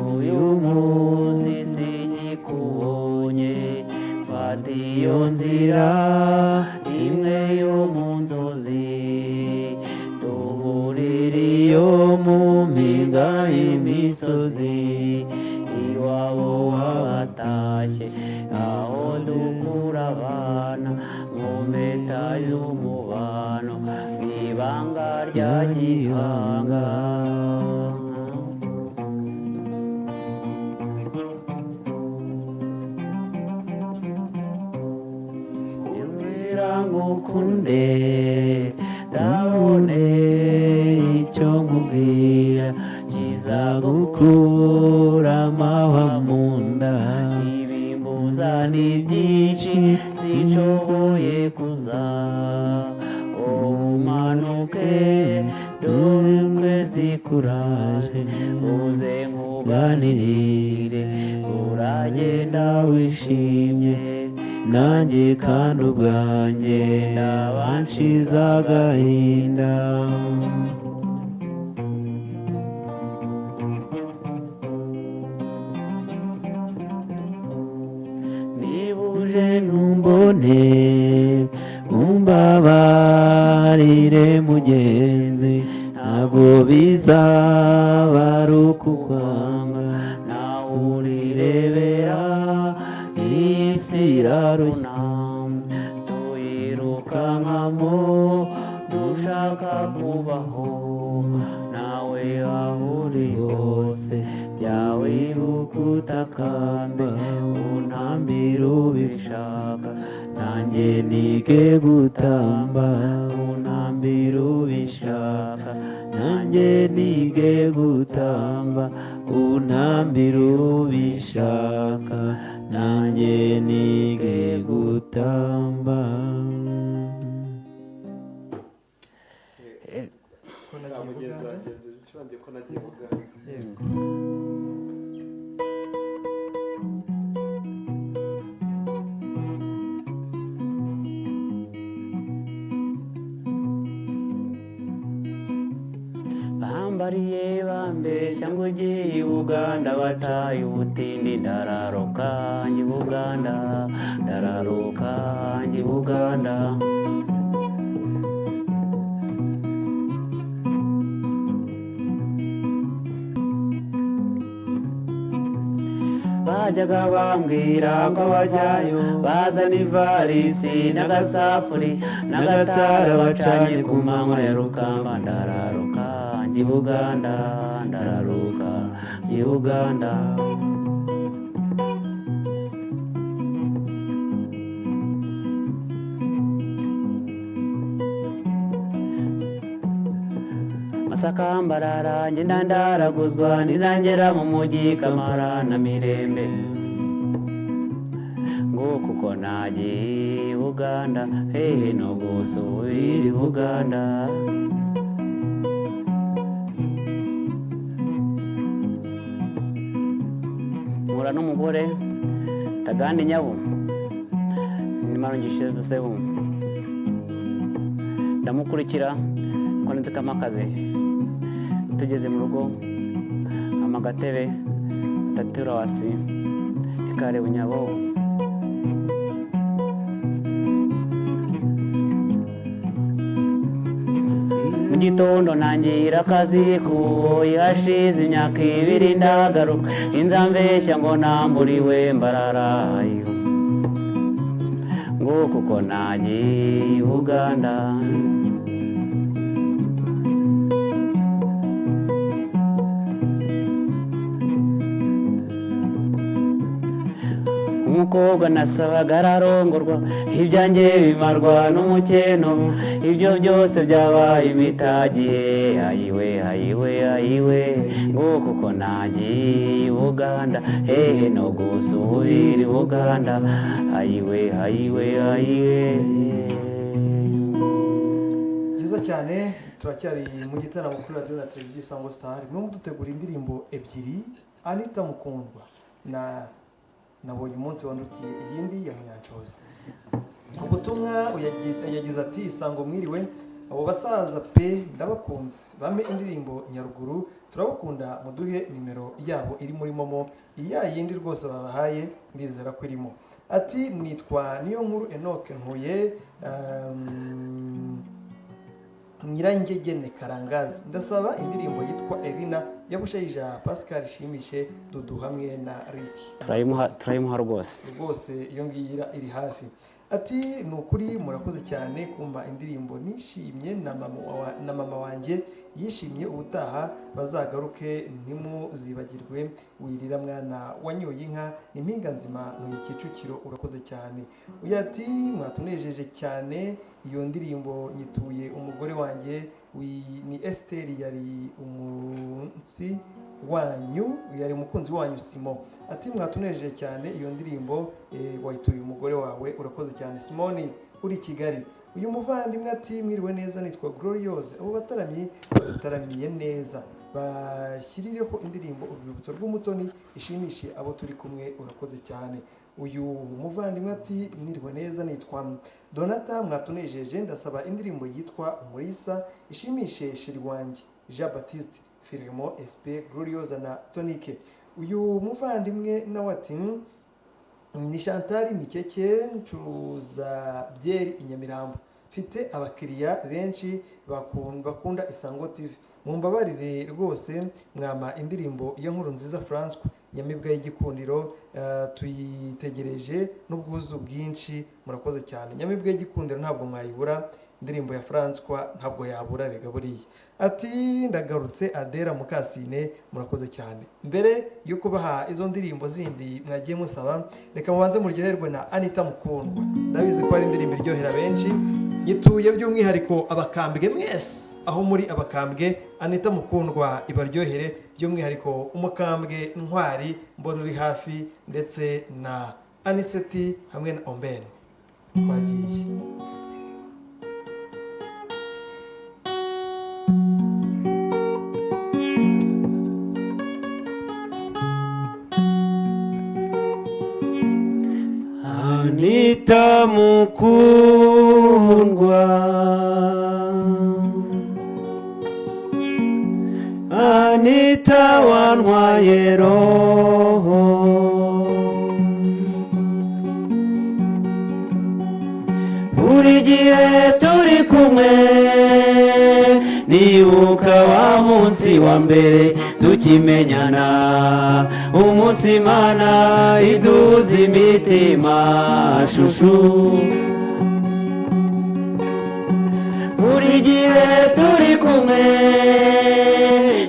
uyu munsi sinyikubonye, fata iyo nzira imwe yo mu nzozi, duhurire iyo mu mpinga y'imisozi, iwabo w'abatashye, aho dukura abana mu mpeta y'umubano, mu ibanga rya gihanga. Mbwira ngukunde, ndabone icyo nkubwira kizagukura amahwa mu nda, ibimbuza ni byinshi sinshoboye kuza, umanuke dore ukwezi kuraje, uze nkuganirire, uragenda wishimye, nanjye kandi ubwanjye ndabanshize agahinda. Niba uje ntumbone, umbabarire mugenzi, ntabwo bizaba ari ukukwanga, nawe urirebera iyi si irarushya. Twirukankamo dushaka kubaho, nawe aho uri hose jya wibuka utakamba, untambire ubishaka nanjye nige gutamba, untambire ubishaka nanjye nige gutamba, untambire ubishaka nanjye nige gutamba. Ko nagiye Mugenzi Buganda. wanjye ucurangiye ko nagiye Buganda. Yego. Bambariye bambeshya ngo ugiye i Buganda, bataye ubutindi, ndararuka njya i Buganda, ndararuka njya i Buganda. Bajyaga bambwira ko bajyayo bazana ivarisi n'agasafuri n'agatara bacanye ku manywa ya rukamba, ndararuka njya i Buganda, ndararuka njya i Buganda. Masaka Mbarara ngenda ndaraguzwa, nirangera mu mujyi Kamara na Mirembe, ngo kuko nagiye i Buganda, hehe no gusubira i Buganda. Mpura n'umugore Tagandi Nyabu nimarungishe sebu, ndamukurikira ko nzikamo akazi. Tugeze mu rugo ampa agatebe ataturawasi ikareba unyabo. Mu gitondo ntangira akazi kuboyi, hashize imyaka 2 ndagaruka, inzambeshya ngo namburiwe mbararayo, ngo kuko nagiye i Buganda. Umukobwa nasabaga ararongorwa, ibyanjye bimarwa n'umukeno, ibyo byose byabaye imitagiye, ayiwe ayiwe ayiwe, ngo kuko nagiye i Buganda, hehe no gusubira i Buganda, ayiwe ayiwe ayiwe. Byiza cyane, turacyari mu gitaramo kuri radiyo na televiziyo Isango Star. Mwe mudutegura indirimbo ebyiri, Anita Mukundwa na Nabonye umunsi wandutiye iyindi ya Munyanshoza. Ubutumwa yagize ati: Isango mwiriwe, abo basaza pe ndabakunze, bampe indirimbo Nyaruguru, turabakunda, muduhe nimero yabo iri muri momo, iya yindi rwose babahaye ndizera ko irimo. Ati nitwa niyo nkuru Enoch, ntuye Nyirangegene Karangazi, ndasaba indirimbo yitwa Erina ya Bushayija Pascal Shimishe Dudu hamwe na Ricky. Turayimuha rwose. Rwose iyo ngiyo iri hafi. Ati ni ukuri murakoze cyane kumva indirimbo nishimye na mama wanjye yishimye, ubutaha bazagaruke ntimuzibagirwe wirira mwana wanyoye inka, ni impinga nzima ntuye Kicukiro, urakoze cyane. Uyu ati mwatunejeje cyane, iyo ndirimbo nyituye umugore wanjye ni Esther, yari umunsi wanyu, yari umukunzi wanyu Simon. Ati mwatunejeje cyane, iyo ndirimbo wayituye umugore wawe, urakoze cyane Simoni uri Kigali. Uyu muvandimwe ati mwiriwe neza, nitwa Gloriose, abo bataramyi badutaramiye neza, bashyirireho indirimbo urwibutso rw'umutoni ishimishe abo turi kumwe, urakoze cyane. Uyu muvandimwe ati mwiriwe neza, nitwa Donata, mwatunejeje, ndasaba indirimbo yitwa Umurisa ishimishe sheri wanjye Jean Baptiste Firimo SP Gloriose na Tonique. Uyu muvandimwe nawe ati ni Chantal Mikeke, ncuruza byeri i Nyamirambo, mfite abakiriya benshi bakunda Isango TV, mumbabarire rwose mwama indirimbo ya Nkuru Nziza François Nyamibwa y'Igikundiro tuyitegereje n'ubwuzu bwinshi, murakoze cyane. Nyamibwa y'Igikundiro ntabwo mwayibura, indirimbo ya François ntabwo yabura rega buriya. Ati ndagarutse Adera Mukasine, murakoze cyane. Mbere yo kubaha izo ndirimbo zindi mwagiye musaba, reka mubanze muryoherwe na Anita Mukundwa. Ndabizi ko ari indirimbo iryohera benshi, yituye by'umwihariko abakambwe mwese aho muri abakambwe. Anita Mukundwa ibaryohere by'umwihariko umukambwe Ntwari mbona uri hafi, ndetse na Aniseti hamwe na Ombeni. Twagiye. Anita Mukundwa, Anita wantwaye roho, buri gihe turi kumwe nibuka wa munsi wa mbere tukimenyana, umunsi Imana iduza imitima shushu. Buri gihe turi kumwe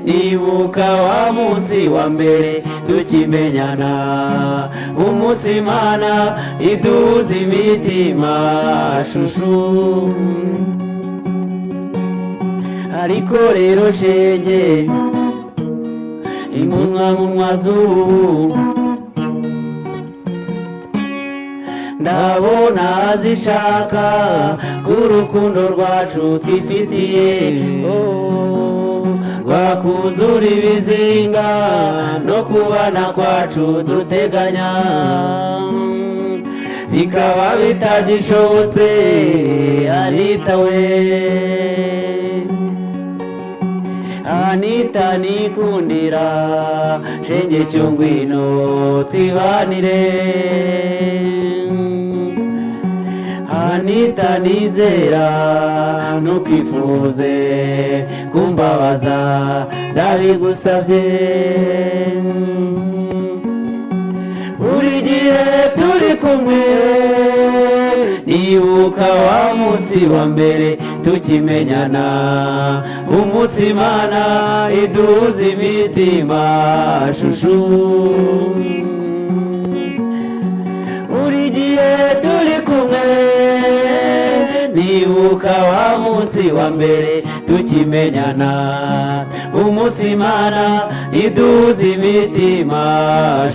nibuka wa munsi wa mbere tukimenyana, umunsi Imana iduza imitima shushu. Ariko rero shenge inkunwa munwa z'ubu ndabona zishaka urukundo rwacu twifitiye, rwakuzura ibizinga no kubana kwacu duteganya, bikaba bitagishobotse Anita we. Anita nikundira shenge cyo ngwino twibanire, Anita nizera ntukifuze kumbabaza ndabigusabye. Buri gihe turi kumwe nibuka wa munsi wa mbere tukimenyana, umunsi Imana iduza imitima shushu. Buri gihe turi kumwe nibuka wa munsi wa mbere tukimenyana, umunsi Imana iduza imitima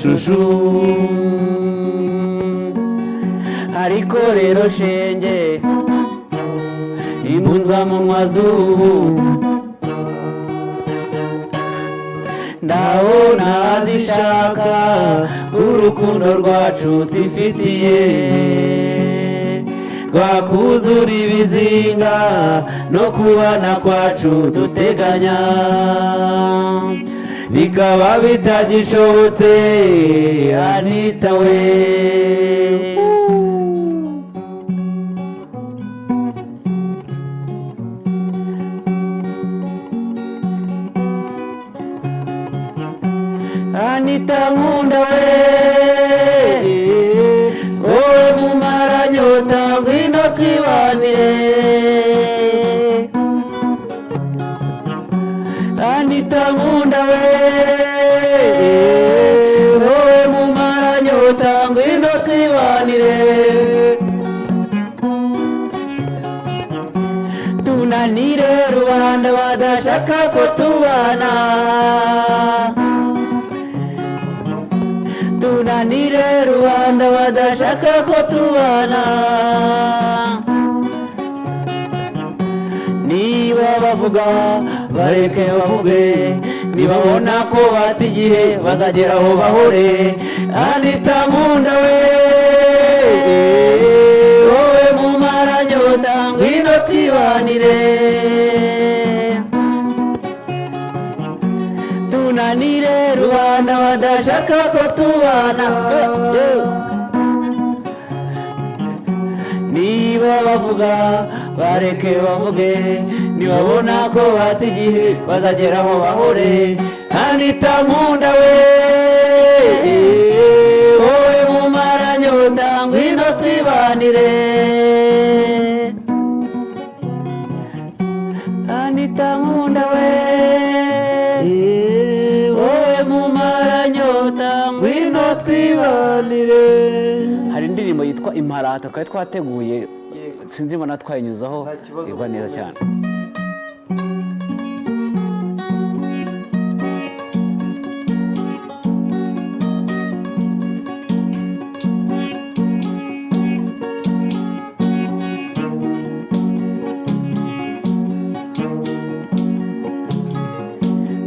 shushu. Ariko rero shenge impunzamunwa z'ubu ndabona zishaka urukundo rwacu twifitiye, rwakuzura ibizinga no kubana kwacu duteganya, bikaba bitagishobotse Anita we. Anita nkunda we, wowe mumaranyota ngwino twibanire. Anita nkunda we, wowe mumaranyota ngwino twibanire. Tunanire rubanda badashaka ko tubana, tunanire rubanda badashaka ko tubana. Niba bavuga bareke bavuge, nibabona ko bata igihe bazagera aho bahore. Anita nkunda we, wowe mumaranyota ngwino twibanire. Tunanire rubanda badashaka ko tubana, niba bavuga bareke bavuge, nibabona ko bata igihe bazagera aho bahore. Anita nkunda we, wowe mumaranyota ngwino twibanire. Anita nkunda we, wowe mumaranyota ngwino twibanire. Hari indirimbo yitwa Imparata twari twateguye, sinzi mbona twayinyuzaho. Nta kibazo. Igwa neza cyane.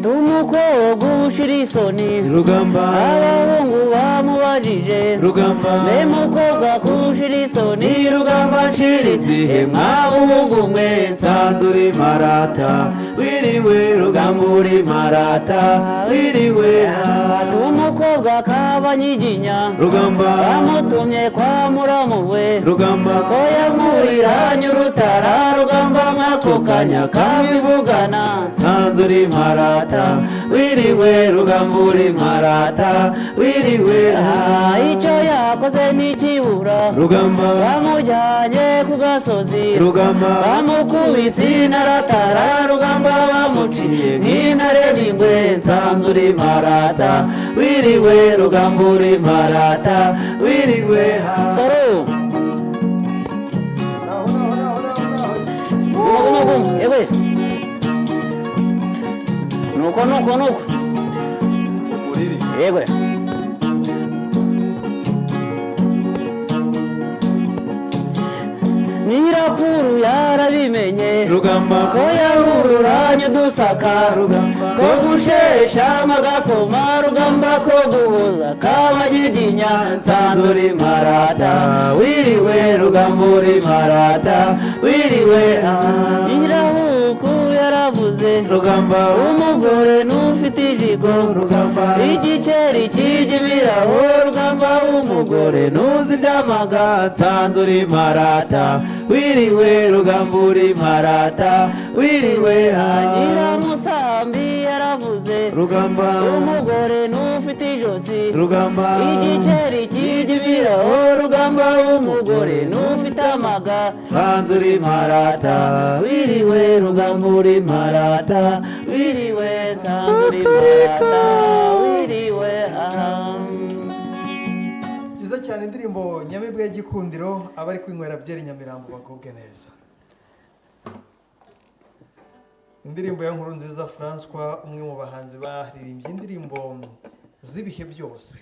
Umukobwa ushira isoni, Rugamba, abahungu bamubajije, Rugamba, mbe mukobwa kushira isoni? Ni rugamba nshirizihe mwabungu mwe, nsanze uri marata wiriwe, rugamba uri marata wiriwe. Umukobwa kabanyiginya, Rugamba, bamutumye kwa muramu we, Rugamba, ko yamuriranye urutara, rugamba mwako kanya kabivugana. Nsanze uri marata wiriwe, rugamba uri marata wiriwe. Icyo yakoze ntikibura, Rugamba, bamujyanye ku gasozi, Rugamba, bamukubise inaratara, rugamba bamuciye nk'intare n'ingwe. Nsanze uri marata wiriwe, rugamba uri marata wiriwe. Soro. Naho naho naho naho naho. Guma guma guma, yewe, nuko nuko nuko, yewe. Nyirakuru yarabimenye, Rugamba, ko yahururanye udusaka, Rugamba, ko gushesha amagasoma, rugamba ko guhuza kabanyiginya. Nsanze uri marata wiriwe, rugamba uri marata wiriwe. Nyirahuku yaravuze, Rugamba, umugore n'ufite ijigo, Rugamba, igiceri kijya ibiraho, rugamba umugore ntuzi iby'amaga. Nsanze uri marata wiriwe, rugamba uri marata wiriwe. Nyiramusambi yaravuze, Rugamba, umugore n'ufite ijosi, Rugamba, igiceri kijya ibiraho, rugamba umugore n'ufite amaga. Nsanze uri marata wiriwe, rugamba uri marata wiriwe. Nsanze uri marata wiriwe aha. Byiza cyane, indirimbo Nyamibwa y'Igikundiro, abari kwinywera byeri Nyamirambo bagubwe neza. Indirimbo ya Nkuru Nziza Francois, umwe mu bahanzi baririmbye indirimbo z'ibihe byose.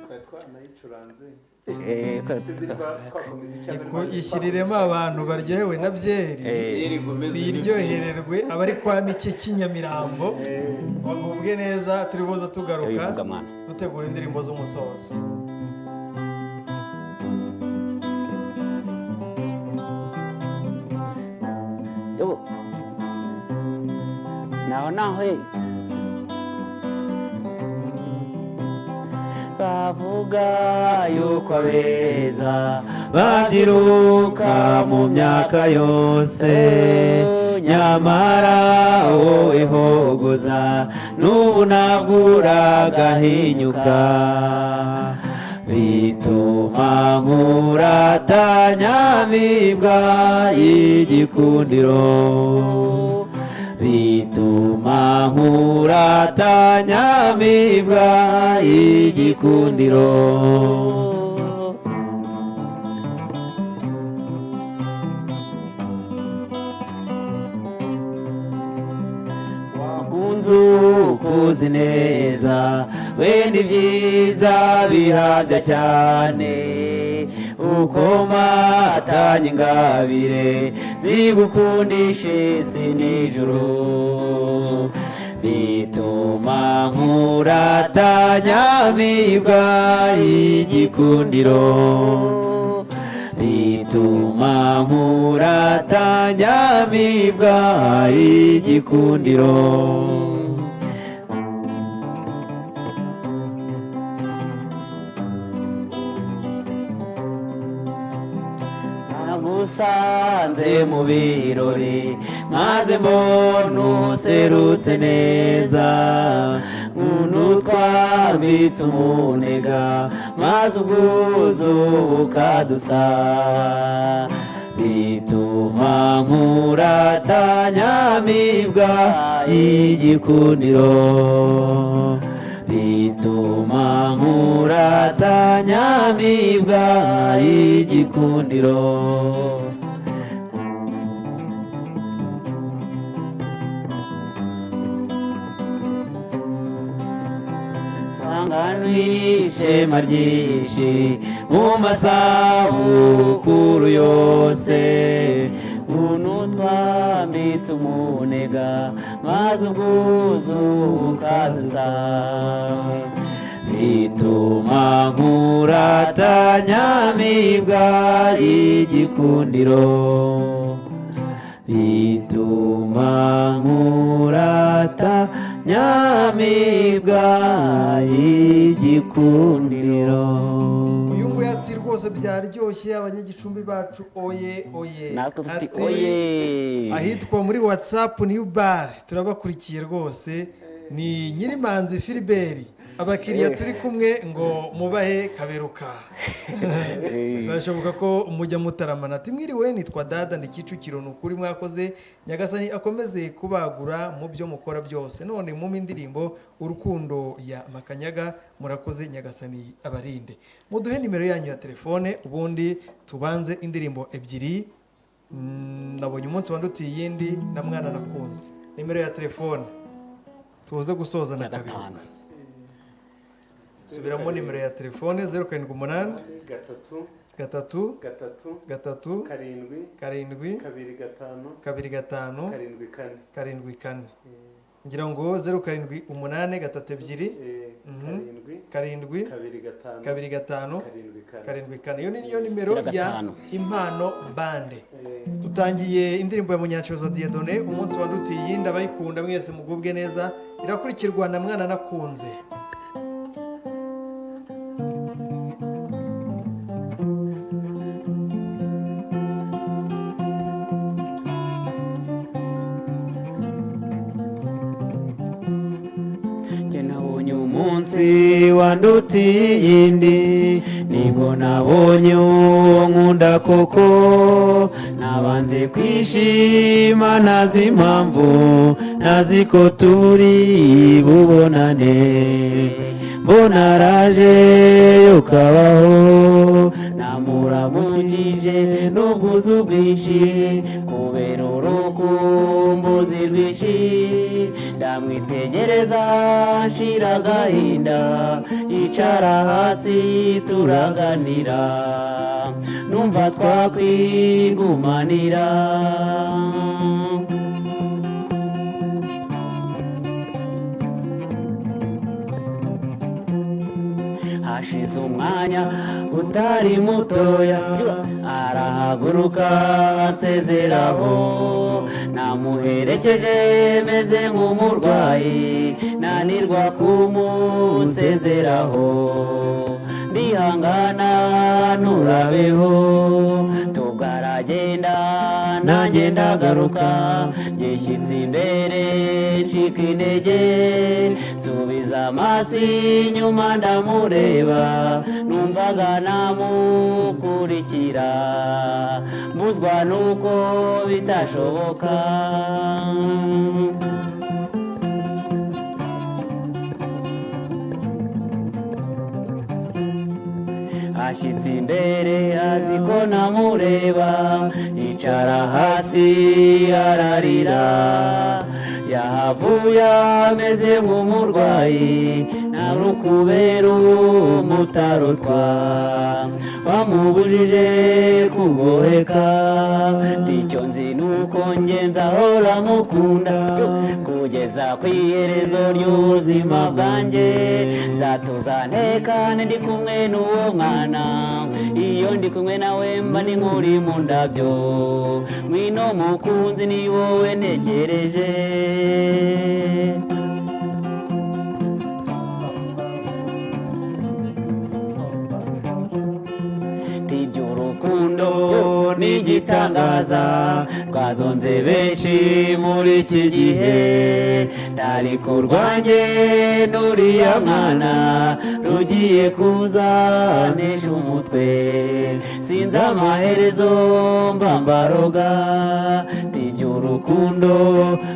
Twari twanayicuranze, sinzi niba twakomeza icyago. Ishyiriremo abantu baryohewe na byeri, biryohererwe. Abari kwa mike cy'inyamirambo bagubwe neza. Turi buze tugaruka Bivuga mwana. dutegura indirimbo z'umusozo. Yo. Naho naho ye. Bavuga yuko abeza babyiruka mu myaka yose, nyamara wowe hogoza n'ubu ntabwo uragahinyuka. Bituma nkurata, nyamibwa y'igikundiro. Bituma nkurata, nyamibwa y'igikundiro. Kunzu ukuzi neza, wenda ibyiza bihabya cyane, uko matanye ingabire zigukundisha isi n'ijuru. Bituma nkurata, nyamibwa y'igikundiro. Bituma nkurata, nyamibwa y'igikundiro. Nagusanze mu birori, maze mbona userutse neza, nkuntu twambitse umunega, maze ubwuzu bukadusaba, bituma nkurata nyamibwa y'igikundiro, bituma nkurata nyamibwa y'igikundiro. Sanganwe ishema ryinshi mu masabukuru yose, ukuntu twambitse umunega, maze ubwuzu bukadusaba, bituma nkurata nyamibwa y'igikundiro, bituma nkurata nyamibwa y'igikundiro. Uyu nguyu ati rwose byaryoshye, abanyagicumbi bacu oye oye. Natwe tuti Ati, oye. Ahitwa muri WhatsApp New Bar turabakurikiye rwose, ni Nyirimanzi Filiberi, abakiriya turi kumwe ngo mubahe kaberuka, birashoboka ko mujya mutaramana. Ati mwiriwe, nitwa Dada, ndi Kicukiro, ni ukuri mwakoze, Nyagasani akomeze kubagura mu byo mukora byose. None mumpe indirimbo Urukundo ya Makanyaga, murakoze, Nyagasani abarinde. Muduhe nimero yanyu ya telefone ubundi tubanze indirimbo ebyiri. Nabonye umunsi wandutiye iyindi na mwana nakunze. Nimero ya telefone tuze gusoza na kabiri. Gatanu. Subiramo nimero ya telefone: 078 3 3 3 3 7 7 2 5 2 5 7 4 7 4. Ngira ngo 078 3 2 7 7 2 5 2 5 7 4 7 4. Iyo ni niyo nimero Gira ya gatanu. Impano Bande. Tutangiye indirimbo ya Munyanshoza Dieudonné, Umunsi wandutiye iyindi. Abayikunda mwese mugubwe neza. Irakurikirwa na Mwana Nakunze. Njye nabonye umunsi wandutiye iyindi, nibwo nabonye uwo nkunda koko. Nabanze kwishima ntazi impamvu, ntazi ko turi bubonane. Mbona araje ukabaho, namuramukije n'ubwuzu bwinshi, kubera urukumbuzi rwinshi. Ndamwitegereza nshira agahinda, yicara hasi turaganira, numva twakwigumanira. Hashize umwanya utari mutoya, arahaguruka ansezeraho. Namuherekeje meze nk'umurwayi, nanirwa kumusezeraho. Ndihangana nturabeho, tugaragenda nanjye ndagaruka. Gishyitsi imbere ncika intege, subiza amaso inyuma ndamureba, numvaga namukurikira, mbuzwa nuko bitashoboka. Ashyitse imbere azi ko namureba, yicara hasi ararira. Yahavuye ameze nk'umurwayi, nta kubera umutarutwa bamubujije kugoheka. Icyo nzi nuko ngenza ahora mukunda kugeza ku iherezo ry'ubuzima bwanjye. Nzatuza ntekane ndi kumwe n'uwo mwana, iyo ndi kumwe nawe mba ni nk'uri mu ndabyo. Ngwino mukunzi, ni wowe ntegereje. Iby'urukundo ni igitangaza rwazonze benshi muri iki gihe. Ndari ku rwanjye n'uriya mwana rugiye kuza nesha umutwe, sinzi amaherezo mbambaroga. Iby'urukundo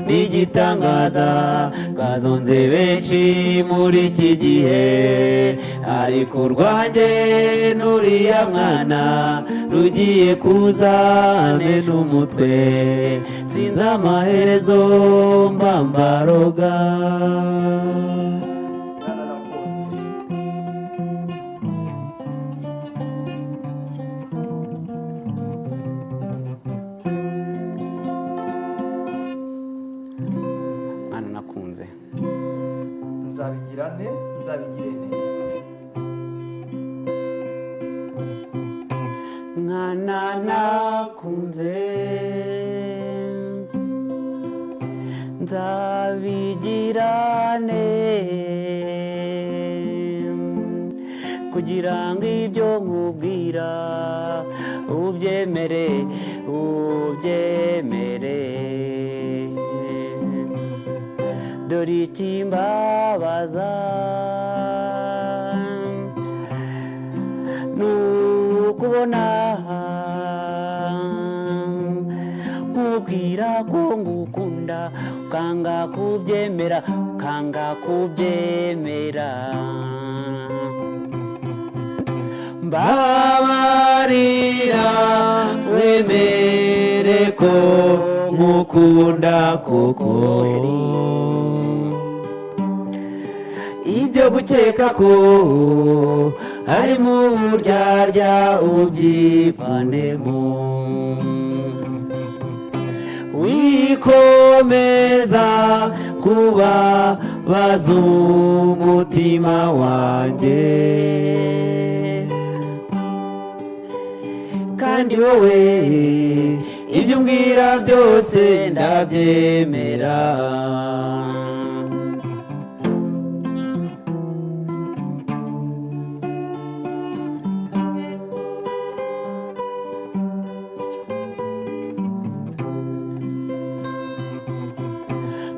ni igitangaza rwazonze benshi muri iki gihe, ariko urwanjye n'uriya mwana rugiye kuza nesha umutwe, sinzi amaherezo mbambaroga. Mwana nakunze. Mwana nakunze. Nzabigira nte, nzabigire nte? Mwana nakunze, nzabigirane kugira ngo ibyo nkubwira ubyemere, ubyemere. Dore ikimbabaza nukubona nkubwira ko ngukunda, ukanga kubyemera, ukanga kubyemera. Mbabarira wemere ko nkukunda koko, ibyo gukeka ko harimo uburyarya ubyivanemo. Wikomeza kubabaza umutima wanjye, kandi wowe ibyo umbwira byose ndabyemera.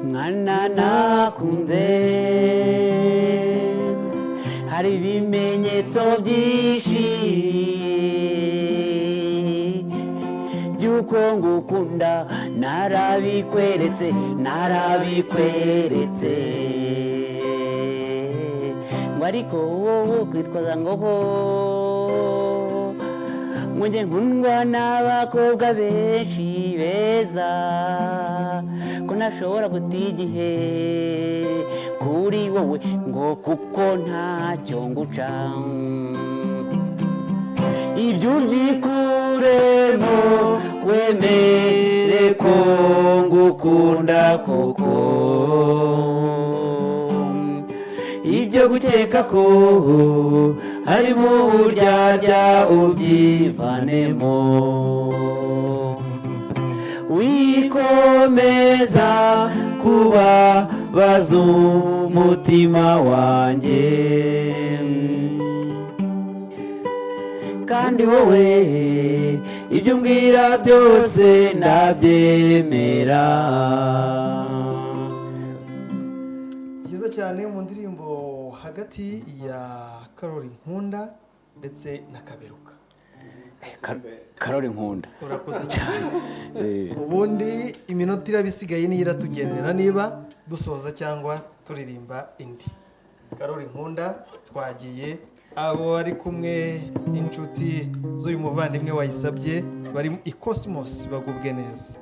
Mwana nakunze, hari ibimenyetso byinshi by'uko ngukunda, narabikweretse, narabikweretse. Ngo ariko wowe kwitwaza ngo ho ngo njye nkundwa n'abakobwa benshi beza, ko ntashobora guta igihe kuri wowe, ngo kuko ntacyo nguca. Ibyo ubyikuremo wemere ko ngukunda koko, ibyo gukeka ko harimo uburyarya ubyivanemo. Wikomeza kubabaza umutima wanjye, kandi wowe ibyo umbwira byose ndabyemera. Byiza cyane mu ndirimbo hagati ya Karori Nkunda ndetse na Kaberuka. Karori Nkunda. Urakoze cyane. Ubundi iminota iraba isigaye niyo iratugendera niba dusoza cyangwa turirimba indi. Karori Nkunda twagiye, abo bari kumwe inshuti z'uyu muvandimwe wayisabye bari i Cosmos bagubwe neza.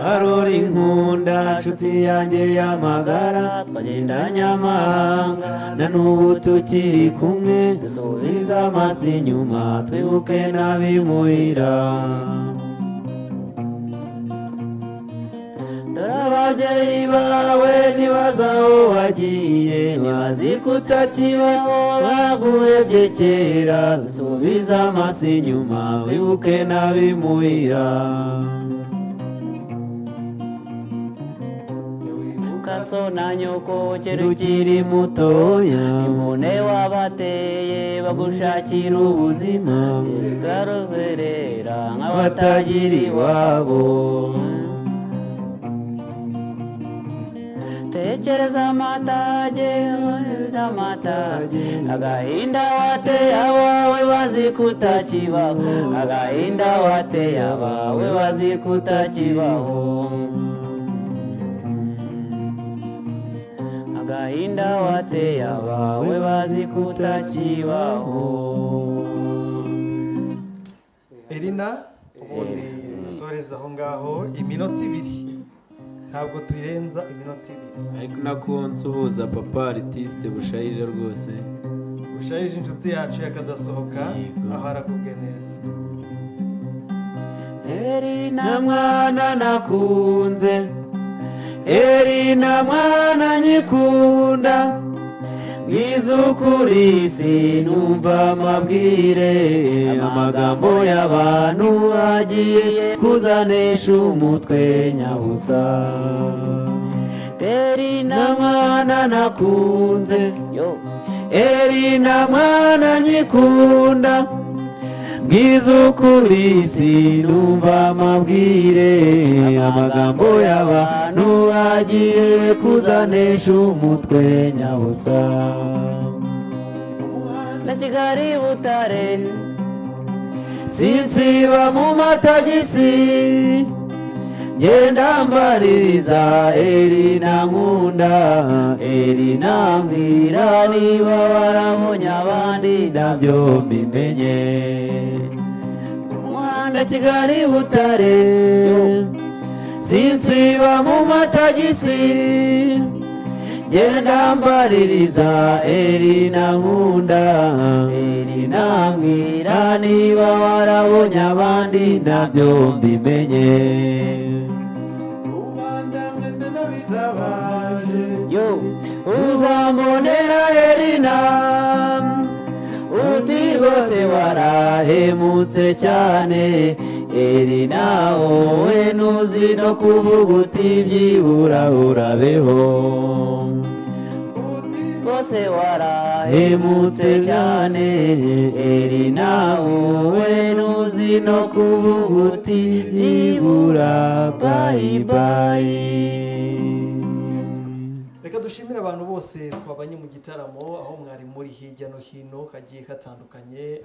Karori nkunda nshuti yanjye y'amagara, twagendanye amahanga na n'ubu tukiri kumwe, dusubize amaso inyuma twibuke n'abimuhira. Dore ababyeyi bawe ntibazi aho wagiye, ntibazi ko utakibaho baguhebye kera, dusubize amaso inyuma wibuke n'abimuhira. So na nyoko Kera ukiri mutoya, imvune wabateye bagushakira ubuzima, garuzerera nk'abatagira iwabo. Tekereza amatage, amatage, agahinda wateye abawe bazi kutakibaho, agahinda wateye abawe bazi kutakibaho, agahinda wateye abawe bazi kutakibaho. Elina, ubundi dusoreze aho ngaho iminota ibiri, ntabwo tuyirenza iminota ibiri. Ariko nako nsuhuza papa artiste Bushayije rwose. Bushayije inshuti yacu yakadasohoka, aho arakubwe neza. Elina mwana nakunze, Elina mwana nyikunda, bwiza ukuri sinumva amabwire, amagambo y'abantu agiye kuzanesha umutwe nyabusa. Elina mwana nakunze, Elina mwana nyikunda, bwiza ukuri sinumva amabwire, amagambo y'abantu agiye kuzanesha umutwe nyabusa. Na Kigali Butare sinsiba mu matagisi, ngenda mbaririza Elina nkunda, Elina mbwira niba warabonye abandi nabyo mbimenye. Umuhanda Kigali Butare sinsiba mu matagisi, ngenda mbaririza Elina nkunda, Elina mbwira niba warabonye abandi nabyo mbimenye. Uzambonera Elina uti rwose warahemutse cyane, Elina wowe ntuzi no kuvuga uti byibura urabeho. Rwose warahemutse Hemutse cyane, Elina wowe ntuzi no kuvuga uti byibura bayi bayi. Reka dushimire abantu bose twabanye mu gitaramo, aho mwari muri hirya no hino hagiye hatandukanye,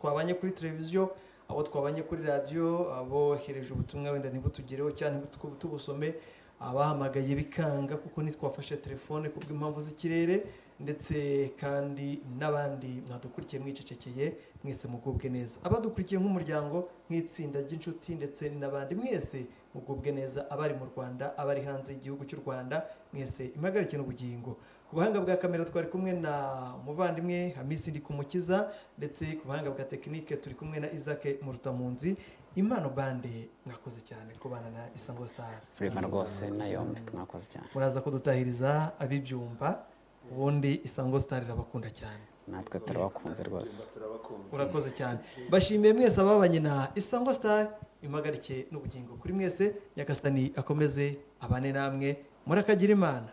twabanye kuri televiziyo, abo twabanye kuri radiyo, abohereje ubutumwa wenda ntibutugereho cyangwa ntibutubusome, abahamagaye bikanga kuko ntitwafashe telefone kubw'impamvu z'ikirere, ndetse kandi n'abandi mwadukurikiye mwicecekeye, mwese mugubwe neza. Abadukurikiye nk'umuryango, nk'itsinda ry'inshuti, ndetse n'abandi mwese mugubwe neza, abari mu Rwanda, abari hanze y'igihugu cy'u Rwanda, mwese impagarike n'ubugingo. Ku buhanga bwa kamera twari kumwe na muvandimwe Hamisi Ndikumukiza, ndetse ku buhanga bwa tekinike turi kumwe na Isaac Murutamunzi. Impano bande mwakoze cyane kubana na Isango Star. Frema rwose na yombi mwakoze cyane. Muraza kudutahiriza abibyumva, ubundi Isango Star irabakunda cyane. Natwe turabakunze rwose. Urakoze cyane. Bashimiye mwese ababanye na Isango Star, impagarike n'ubugingo kuri mwese. Nyagasani akomeze abane namwe, murakagira Imana.